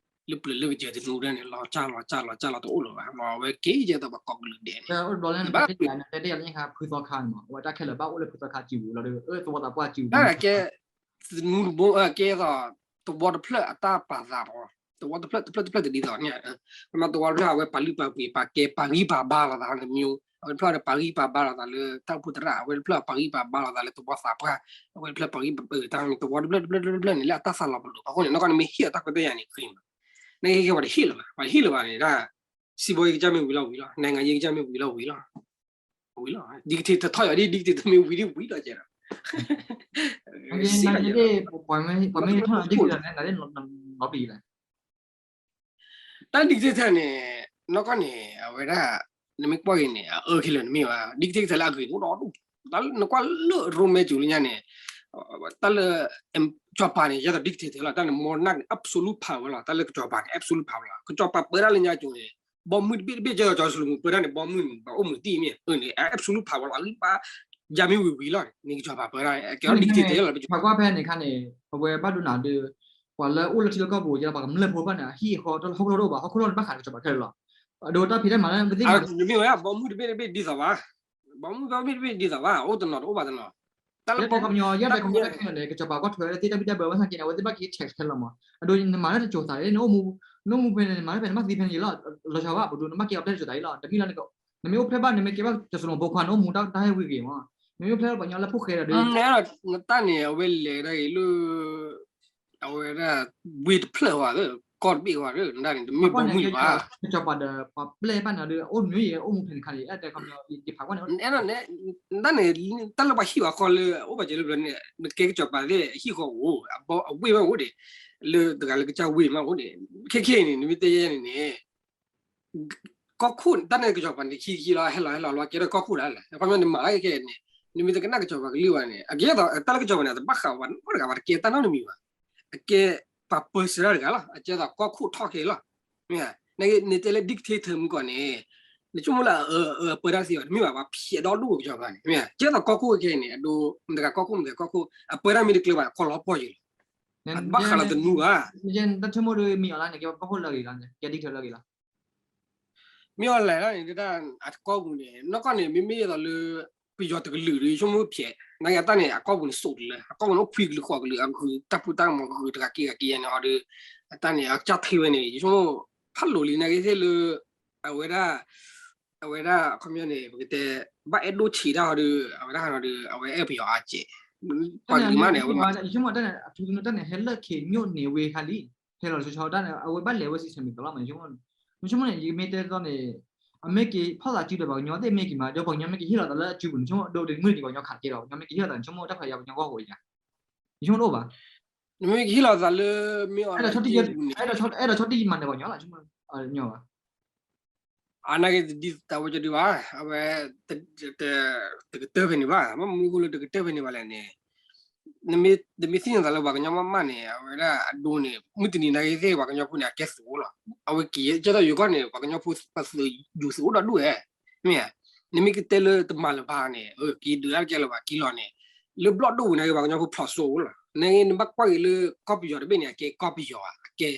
လၢပျၢၤလၢကစၢၢ်တနူဒၣ်န့ၣ် လီၤစၢ်လီၤစၢ်လီၤစၢ်လီၤတအိၣ်လၢၤဘၣ် မ့ၢ်အဝဲက့ၤယဲသိးပှၤကိးကလုာ်ဒဲးန့ၣ် နဘၣ် ဖုသီခါန့ၣ် အဝဲတၢ်ခဲလၢာ်ဘၣ်အိၣ်လၢဖုသီခါစံးဝံၤလီၤဒီး သဝီသးပှၢ်စံးဝံၤ တၢ်ကဲ သနူတဘိ ကဲသိး သဝီတဖျၢၣ်အတၢ်ပာ်သးပှၤ သဝီတဖျၢၣ်တဖျၢၣ်တဖျၢၣ်တဒ်သိးန့ၣ် ပမ့ၢ်သဝီတဖျၢၣ်အဝဲပာ်လုၢ်ပာ်ပှ့ၤ ပာ်ကဲပာ်ဂံၢ်ပာ်ဘါလိာ်သးတမျိုး အဝဲတဖျၢၣ်ဒီးပာ်ဂံၢ်ပာ်ဘါလိာ်သးလၢတၢ်အိၣ်ဖှိၣ်သရၣ် အဝဲတဖျၢၣ်ပာ်ဂံၢ်ပာ်ဘါလိာ်သးလၢသဝီသးပှၢ် အဝဲတဖျၢၣ်ပာ်ဂံၢ်ပာ် တၢ်သဝီတဖျၢၣ်တဖျၢၣ်တဖျၢၣ်န့ၣ် လၢအတၢ်သးလီၤပလိာ်အဃိန့ၣ် နကီၢ်နမ့ၢ်ဟ့ၣ်အတၢ်ခွဲးတၢ်ယာ်န့ၣ် ဂ့ၤမး နကဲကဲပှၤတဟ့ၣ်လၢၤဘၣ် ပှၤတဟ့ၣ်လၢၤဘၣ်န့ၣ် တၢ် စံးဘီယကစၢ်မ့ၢ်ဝံၤလီၤဝံၤလီၤ နိုင်ငံရေးကစၢ်မ့ၢ်ဝံၤလီၤဝံၤလီၤ ဝံၤလီၤ dictator ထီၣ်ယီၤဒ် dictator မ့ၢ်ဝံၤဒ်ဝံၤလီၤကဲဒီး ပှၤမ့ၢ်ထီၣ် dictator န့ၣ် နလီၤပျံၤလဲၣ် တၢ် dictator န့ၣ် နီၢ်ကီၢ်န့ၣ် အဝဲဒၣ် နမ့ၢ်ကွၢ်က့ၤန့ၣ် အအၢခံလၢာ်နမ့ၢ်ဘၣ် dictator လၢအဂ့ၤအိၣ်ဒီးဒူၣ် နကွၢ်လၢ Rome ကၠူလၢညါန့ၣ် တၢ်လၢ ကစီၤပၤန့ၣ် ယဲသိး dictator လီၤ တၢ်န့ၣ် monarch န့ၣ် absolute power လီၤ တၢ်လၢကစီၤပၤန့ၣ် absolute power လီၤ ကစီၤပၤပၢတၢ်လၢညါကၠူန့ၣ် ဘီမုၢ်တဘ့ၣ်တဘ့ၣ် ယဲသိး ကၠီၤစလူၤမူး ပၢတၢ်န့ၣ် ဘီမုၢ်န့ၣ် ဘၣ်အိၣ်မုာ်တံၢ်မ့ၢ် အၢန့ၣ် absolute power လီၤ အဂံၢ်ဘါ ယၤမ့ၢ်ဝံၤဝံၤလီၤ န့ၣ်ကစီၤပၤပၢတၢ် ကဲ dictator လီၤ ပကွၢ်ဖဲန့ၣ်ခါန့ၣ် ပဝဲဘၣ်ဒိနၤဒီး ပှၤလၢအိၣ်လၢထံလၢကီၢ်ပူၤ ယဲဒီးပှၤကမျၢၢ်ဖိဘၣ်န့ၣ် အဟံၣ်အဃီတၢ်လၢဟီၣ်ခိၣ်လီၢ်တအိၣ်ဘၣ် ဟီၣ်ခိၣ်လီၢ်န့ၣ် ဘၣ်ဃးဒီးကစီၤပၤခဲလၢာ်လီၤ အဒိတၢ်ဖံးတၢ်မၤလၢပသ့ၣ်မၤ မ့ၢ်ဝဲ ဘီမုၢ်တဘ့ၣ်တဘ့ၣ်ဒ်သိးဘၣ် ဘီမုၢ်ဘီမုၢ်တဘ့ၣ်ဒ်သိးဘၣ် အိၣ်တနီၤတအိၣ်ဘၣ်တနီၤ တၢ်လၢပှၤကညီ ယဲဒီးခီပညီတၢ်ခဲလၢာ်န့ၣ် ကစီၤပၤကွၢ်ထွဲသ့ၣ်တၢ်ဘံၣ်တၢ်ဘၢဘၣ်ဆၣ်က့န့ၣ် အဝဲသ့ၣ်ဘၣ်က့ၤ tax ခဲလၢာ်မး အဒိနမၤလၢတစိၤသး နအိၣ်မူ နအိၣ်မူဖဲန့ၣ် နမၤလၢဖဲန့ၣ် နဘၣ်သံဖဲန့ၣ်ယလီၤ လီၤဆီဘၣ် ပဒိနဘၣ်ကဲအီၤဖျဲၣ်တစိၤသးယလီၤ တမ့ၢ်လီၤ နမ့ၢ်အိၣ်ဖျဲၣ်ဘၣ် နမ့ၢ်ကဲဘၣ်ကစီၤစလူၤဖိခွါ နအိၣ်မူတၢ်ဟဲဝံၤဂ့ၤမး နမ့ၢ်အိၣ်ဖျဲၣ်ဘၣ်ပှၤကညီလၢဖှိၣ်ဃဲဒီး နတၢ်န့ၣ် အဝဲလဲၤဒၣ်ဂ့ၤလၢ အဝဲဒၣ် ဝ့ၢ်တဖျၢၣ်ဝဲ ကီၢ်တဘ့ၣ်ဝဲ နတၢ်န့ၣ် တမ့ၢ်ဘီမုၢ်ဘၣ် ကစီၤပၤဒီး ပှၤပျဲၢ်ဘၣ်နၤဒီး အိၣ်မနုၤယဲ အိၣ်မူဖဲန့ၣ်ခါန့ၣ် အဲၣ်တဲခီပညီ ယဖးကွၢ်န့ၣ် နတၢ်န့ၣ် တၢ်လၢပှၤဟံၣ်ပှၤဃီလၢ အိၣ်ဘၣ်စၢၤလၢပျၢၤန့ၣ် နကဲကစီၤပၤသ့ၣ် ဟံၣ်ဃီအိၣ် အဝ့ၢ်ဘၣ်အိၣ်ဒံး လၢတဂၤလၢကစၢ်ဝ့ၢ်မးအိၣ်ဒံး ခဲခဲအံၤန့ၣ် နမ့ၢ်တဲယဲန့ၣ်န့ၣ် ကီၢ်ခိၣ် တၢ်န့ၣ်ကစီၤပၤန့ၣ် ခံခံလီၤ ဟဲလီၤဟဲလီၤလီၤ ကဲထီၣ်ကီၢ်ခိၣ်ဒၣ်လဲာ် ခီပညီန့ၣ် မၤလၢခဲခဲန့ၣ် နမ့ၢ်တကနၣ်ကစီၤပၤကလုၢ်ဘၣ်န့ၣ် အကဲသိး တၢ်လၢကစီၤပၤန့ၣ် အတဘၣ်ဃးဝဲနီတဂၤဘၣ် တကဲတၢ်နီတမံၤဘၣ် အကဲပှၤပၢဆှၢတၢ်တဂၤလီၤ အကဲသိးကီၢ်ခိၣ်ထီၣ်ခဲလီၤ မ့ၢ် နကဲ နတဲလၢ dictator မုၢ်ကီၢ်န့ၣ် နဆိကမိၣ်လၢအအၢအပၢတၢ်သ့ဘၣ် တမ့ၢ်ဘၣ် ပှၤဖျဲးဒီဒူၣ်ကစီၤပၤန့ၣ် မ့ၢ် ကဲသိးကီၢ်ခိၣ်ခဲခဲအံၤန့ၣ် အဒိ မတၤဂၤကီၢ်ခိၣ်မတၤဂၤကီၢ်ခိၣ် အပၢတၢ်မ့ၢ်တကျၢၤဘၣ် ကီၢ်လီၤပှီၢ်ယံၤလီၤ ဘၣ်ဃးလီၤတနူဘၣ်. တၢ်ဆိကမိၣ်ဒီး မ့ၢ်အီၤလၢန့ၣ် ကဲပှၤဖီခိၣ်လၢအဂ့ၤလီၤ, ကဲဒ်ထၢလၢအဂ့ၤလီၤ. မ့ၢ်အီၤလဲၣ်လီၤန့ၣ် တၢ်အတကီၢ်ပူၤန့ၣ် နီၢ်ကီၢ်န့ၣ် မ့မ့ၢ်ယသိးလၢ ပယီၤတကလုာ်ဒီး ယဆိကမိၣ်ဖျဲး နာ်က့အတၢ်န့ၣ် အကီၢ်ပူၤန့ၣ်စိးတလၢ အကီၢ်ပူၤန့ၣ်အိၣ်ဖှံကလုာ်ဃိးကလုာ် အဂုာ်တၢ်ဖှူတၢ်ကမီၤဂုာ်တဂၤက့ၤဂၤက့ၤယဲန့ၣ်ဟီဒီး အတၢ်န့ၣ် အကစၢ်ထံဝဲန့ၣ် ယဆိကမိၣ် ဖးလိာ်လံနာ်က့သ့ၣ်လၢ အဝဲဒၣ် အဝဲဒၣ်အခီပညီန့ၣ် ပကတဲ ဘၣ်အဲၣ်ဒိၣ်ဆံးတၢ်ဟီဒီး အဝဲဒၣ်ဟီဒီး အဝဲအဲၣ်ပယီၤအါကဲး ပှၤကလုာ်မးန့ၣ် အဝဲ ယဆိကမိၣ်တၢ်န့ၣ် အထူးသနူတၢ်န့ၣ် ဟဲလၢခံညိၣ်န့ၢ်ဝဲခါလံ ဟဲလီၤတဆီဆီတၢ်န့ၣ် အဝဲဘၣ်လဲၤဝဲ system မ့ၢ်ကလီမး ယဆိကမိၣ်န့ၣ် ယမ့ၢ်တဲသိးန့ၣ် အမ့ၢ်က့ၤဖီၣ်သးစုဒီးပှၤကညီသ့ၣ်မ့ၢ်က့ၤမး ဒီးပှၤကညီမ့ၢ်က့ၤဟ့ၣ်လီၤသးလၢအစုပူၤန့ၣ် ယဆိကမိၣ်ဒိးဒုးမုၢ်က့ၤပှၤကညီခးကဲဒီး ပှၤကညီမ့ၢ်က့ၤဟ့ၣ်လီၤသးန့ၣ် ယဆိကမိၣ်တၢ်ဖးယၤပှၤကညီဂီၢ်ဃိးယၤ ယဆိကမိၣ်တအိၣ်ဘၣ် နမ့ၢ်က့ၤဟ့ၣ်လီၤသးလၢမ့ၢ်အီၤလၢစုပူၤန့ၣ် အဲၣ်ဒိးဆီၣ်တံၢ်မၤနၢၤပှၤကညီလီၤ ဘၣ် အနာ်က့တဒ်တၢ်ဝဲကဒုဘၣ် အဝဲ တကတၢၢ်ဖဲန့ၣ်ဘၣ် ဘၣ်မနုၤအဃိလၢတကတၢၢ်ဖဲန့ၣ်ဘၣ်လဲၣ်န့ၣ် နမ့ၢ်သ့ၣ်ညါသးလၢပှၤကညီမးမးန့ၣ် အဝဲဒၣ်အဒိန့ၣ် မုၢ်တနံၤနာ်က့သ့ၣ်ပှၤကညီဖိန့ၣ် အကဲသုးအိၣ်လီၤ အဝဲက့ၤကဲသိးယိၤကီၢ်န့ၣ် ပှၤကညီဖိပသုးယူၤသုးအိၣ်ဒီးဒူၣ်ဝဲ မ့ၢ်ဧါ နမ့ၢ်ကတဲလၢတမၤလၢၤဘၣ်န့ၣ် က့ၤဒုးတၢ်ကဲလၢၤဘၣ်က့ၤလီၤန့ၣ် လၢဘျီၣ်ဒိၣ်ဝဲနာ်က့ပှၤကညီဖိဖျိးစိအိၣ်လီၤ နာ်က့နဘၣ်ကွၢ်က့ၤလၢကီၢ်ပယီၤတဘ့ၣ်န့ၣ် အကဲကီၢ်ပယီၤဧါ အကဲ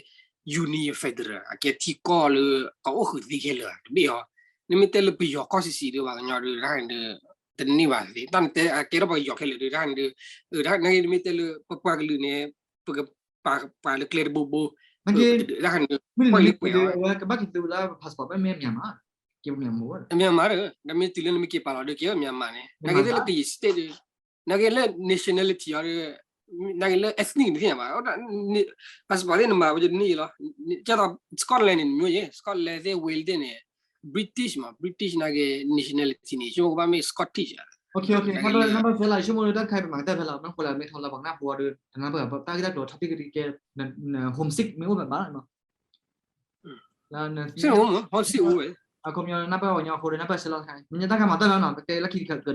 union federal အကဲထံကီၢ်လၢကအိၣ်ဃုာ်သ့ခဲလၢာ်တဘ့ၣ်အီၤ နမ့ၢ်တဲလၢပယီၤကီၢ်ဆံးဆံးဒီးပှၤကညီဒီးတၢ်န့ၣ်ဒီး တန့ၢ်ဘၣ်သ့ တၢ်န့ၣ်တဲအကဲထီၣ်ပှၤကယီၤခဲလၢာ်ဒီးတၢ်န့ၣ်ဒီး နာ်က့နမ့ၢ်တဲလၢပပှၤကလုာ်န့ၣ် ပကပာ်ပှၤလၢကျဲတဘိဘိ နာ်က့ တၢ်န့ၣ် မ့ၢ်လၢပှၤလၢပှဲၤအီၤ ကဘၣ်က့ၤသုးလၢ passport ဘၣ်မ့ၢ် Myanmar က့ၤ Myanmar မ့ၢ် Myanmar ဒီး နမ့ၢ်တုၤလၢနမ့ၢ်က့ၤပာ်လီၤဒီးက့ၤ Myanmar န့ၣ် နာ်က့လၢကယံာ် state ဒီး နာ်က့လၢ ethnic န့ၣ်သ့ၣ်ညါဘၣ် passport သ့ၣ်နမၤဝဲဒ်န့ၣ်လီၤ ကဲသိး Scotland န့ၣ် နမျိုး ယဲ Scotland သ့ၣ် Wales သ့ၣ်န့ၣ် British မး British နာ်က့ nationality န့ၣ် ယဆိကမိၣ်ကဘၣ်မ့ၢ် Scottish နဘၣ်ဖဲလီၤ ယဆိကမိၣ်လၢတၢ်ခါအံၤပမၤကတၢၢ်ဖဲလီၤ မ့ၢ်ဃိလၢမ့ၢ်ထီၣ်လၢပှၤကနၢ်ဖိအီၤဒီး တနၢ်ပၢၢ်တၢ်ဂ့ၢ်တၢ်ကျိၤ topic ကဲ homesick မ့ၢ်အိၣ်မးဘၣ်လီၤ အခီပညီနၢ်ပၢၢ်ပှၤကညီအဃိဒီးနၢ်ပၢၢ်စဲလီၤတခါ မ့ၢ်ညါတၢ်ခါမၤတၢ်ဖဲလီၤနီၤ ပတဲလၢခံတခါကတၢၢ်ဒီး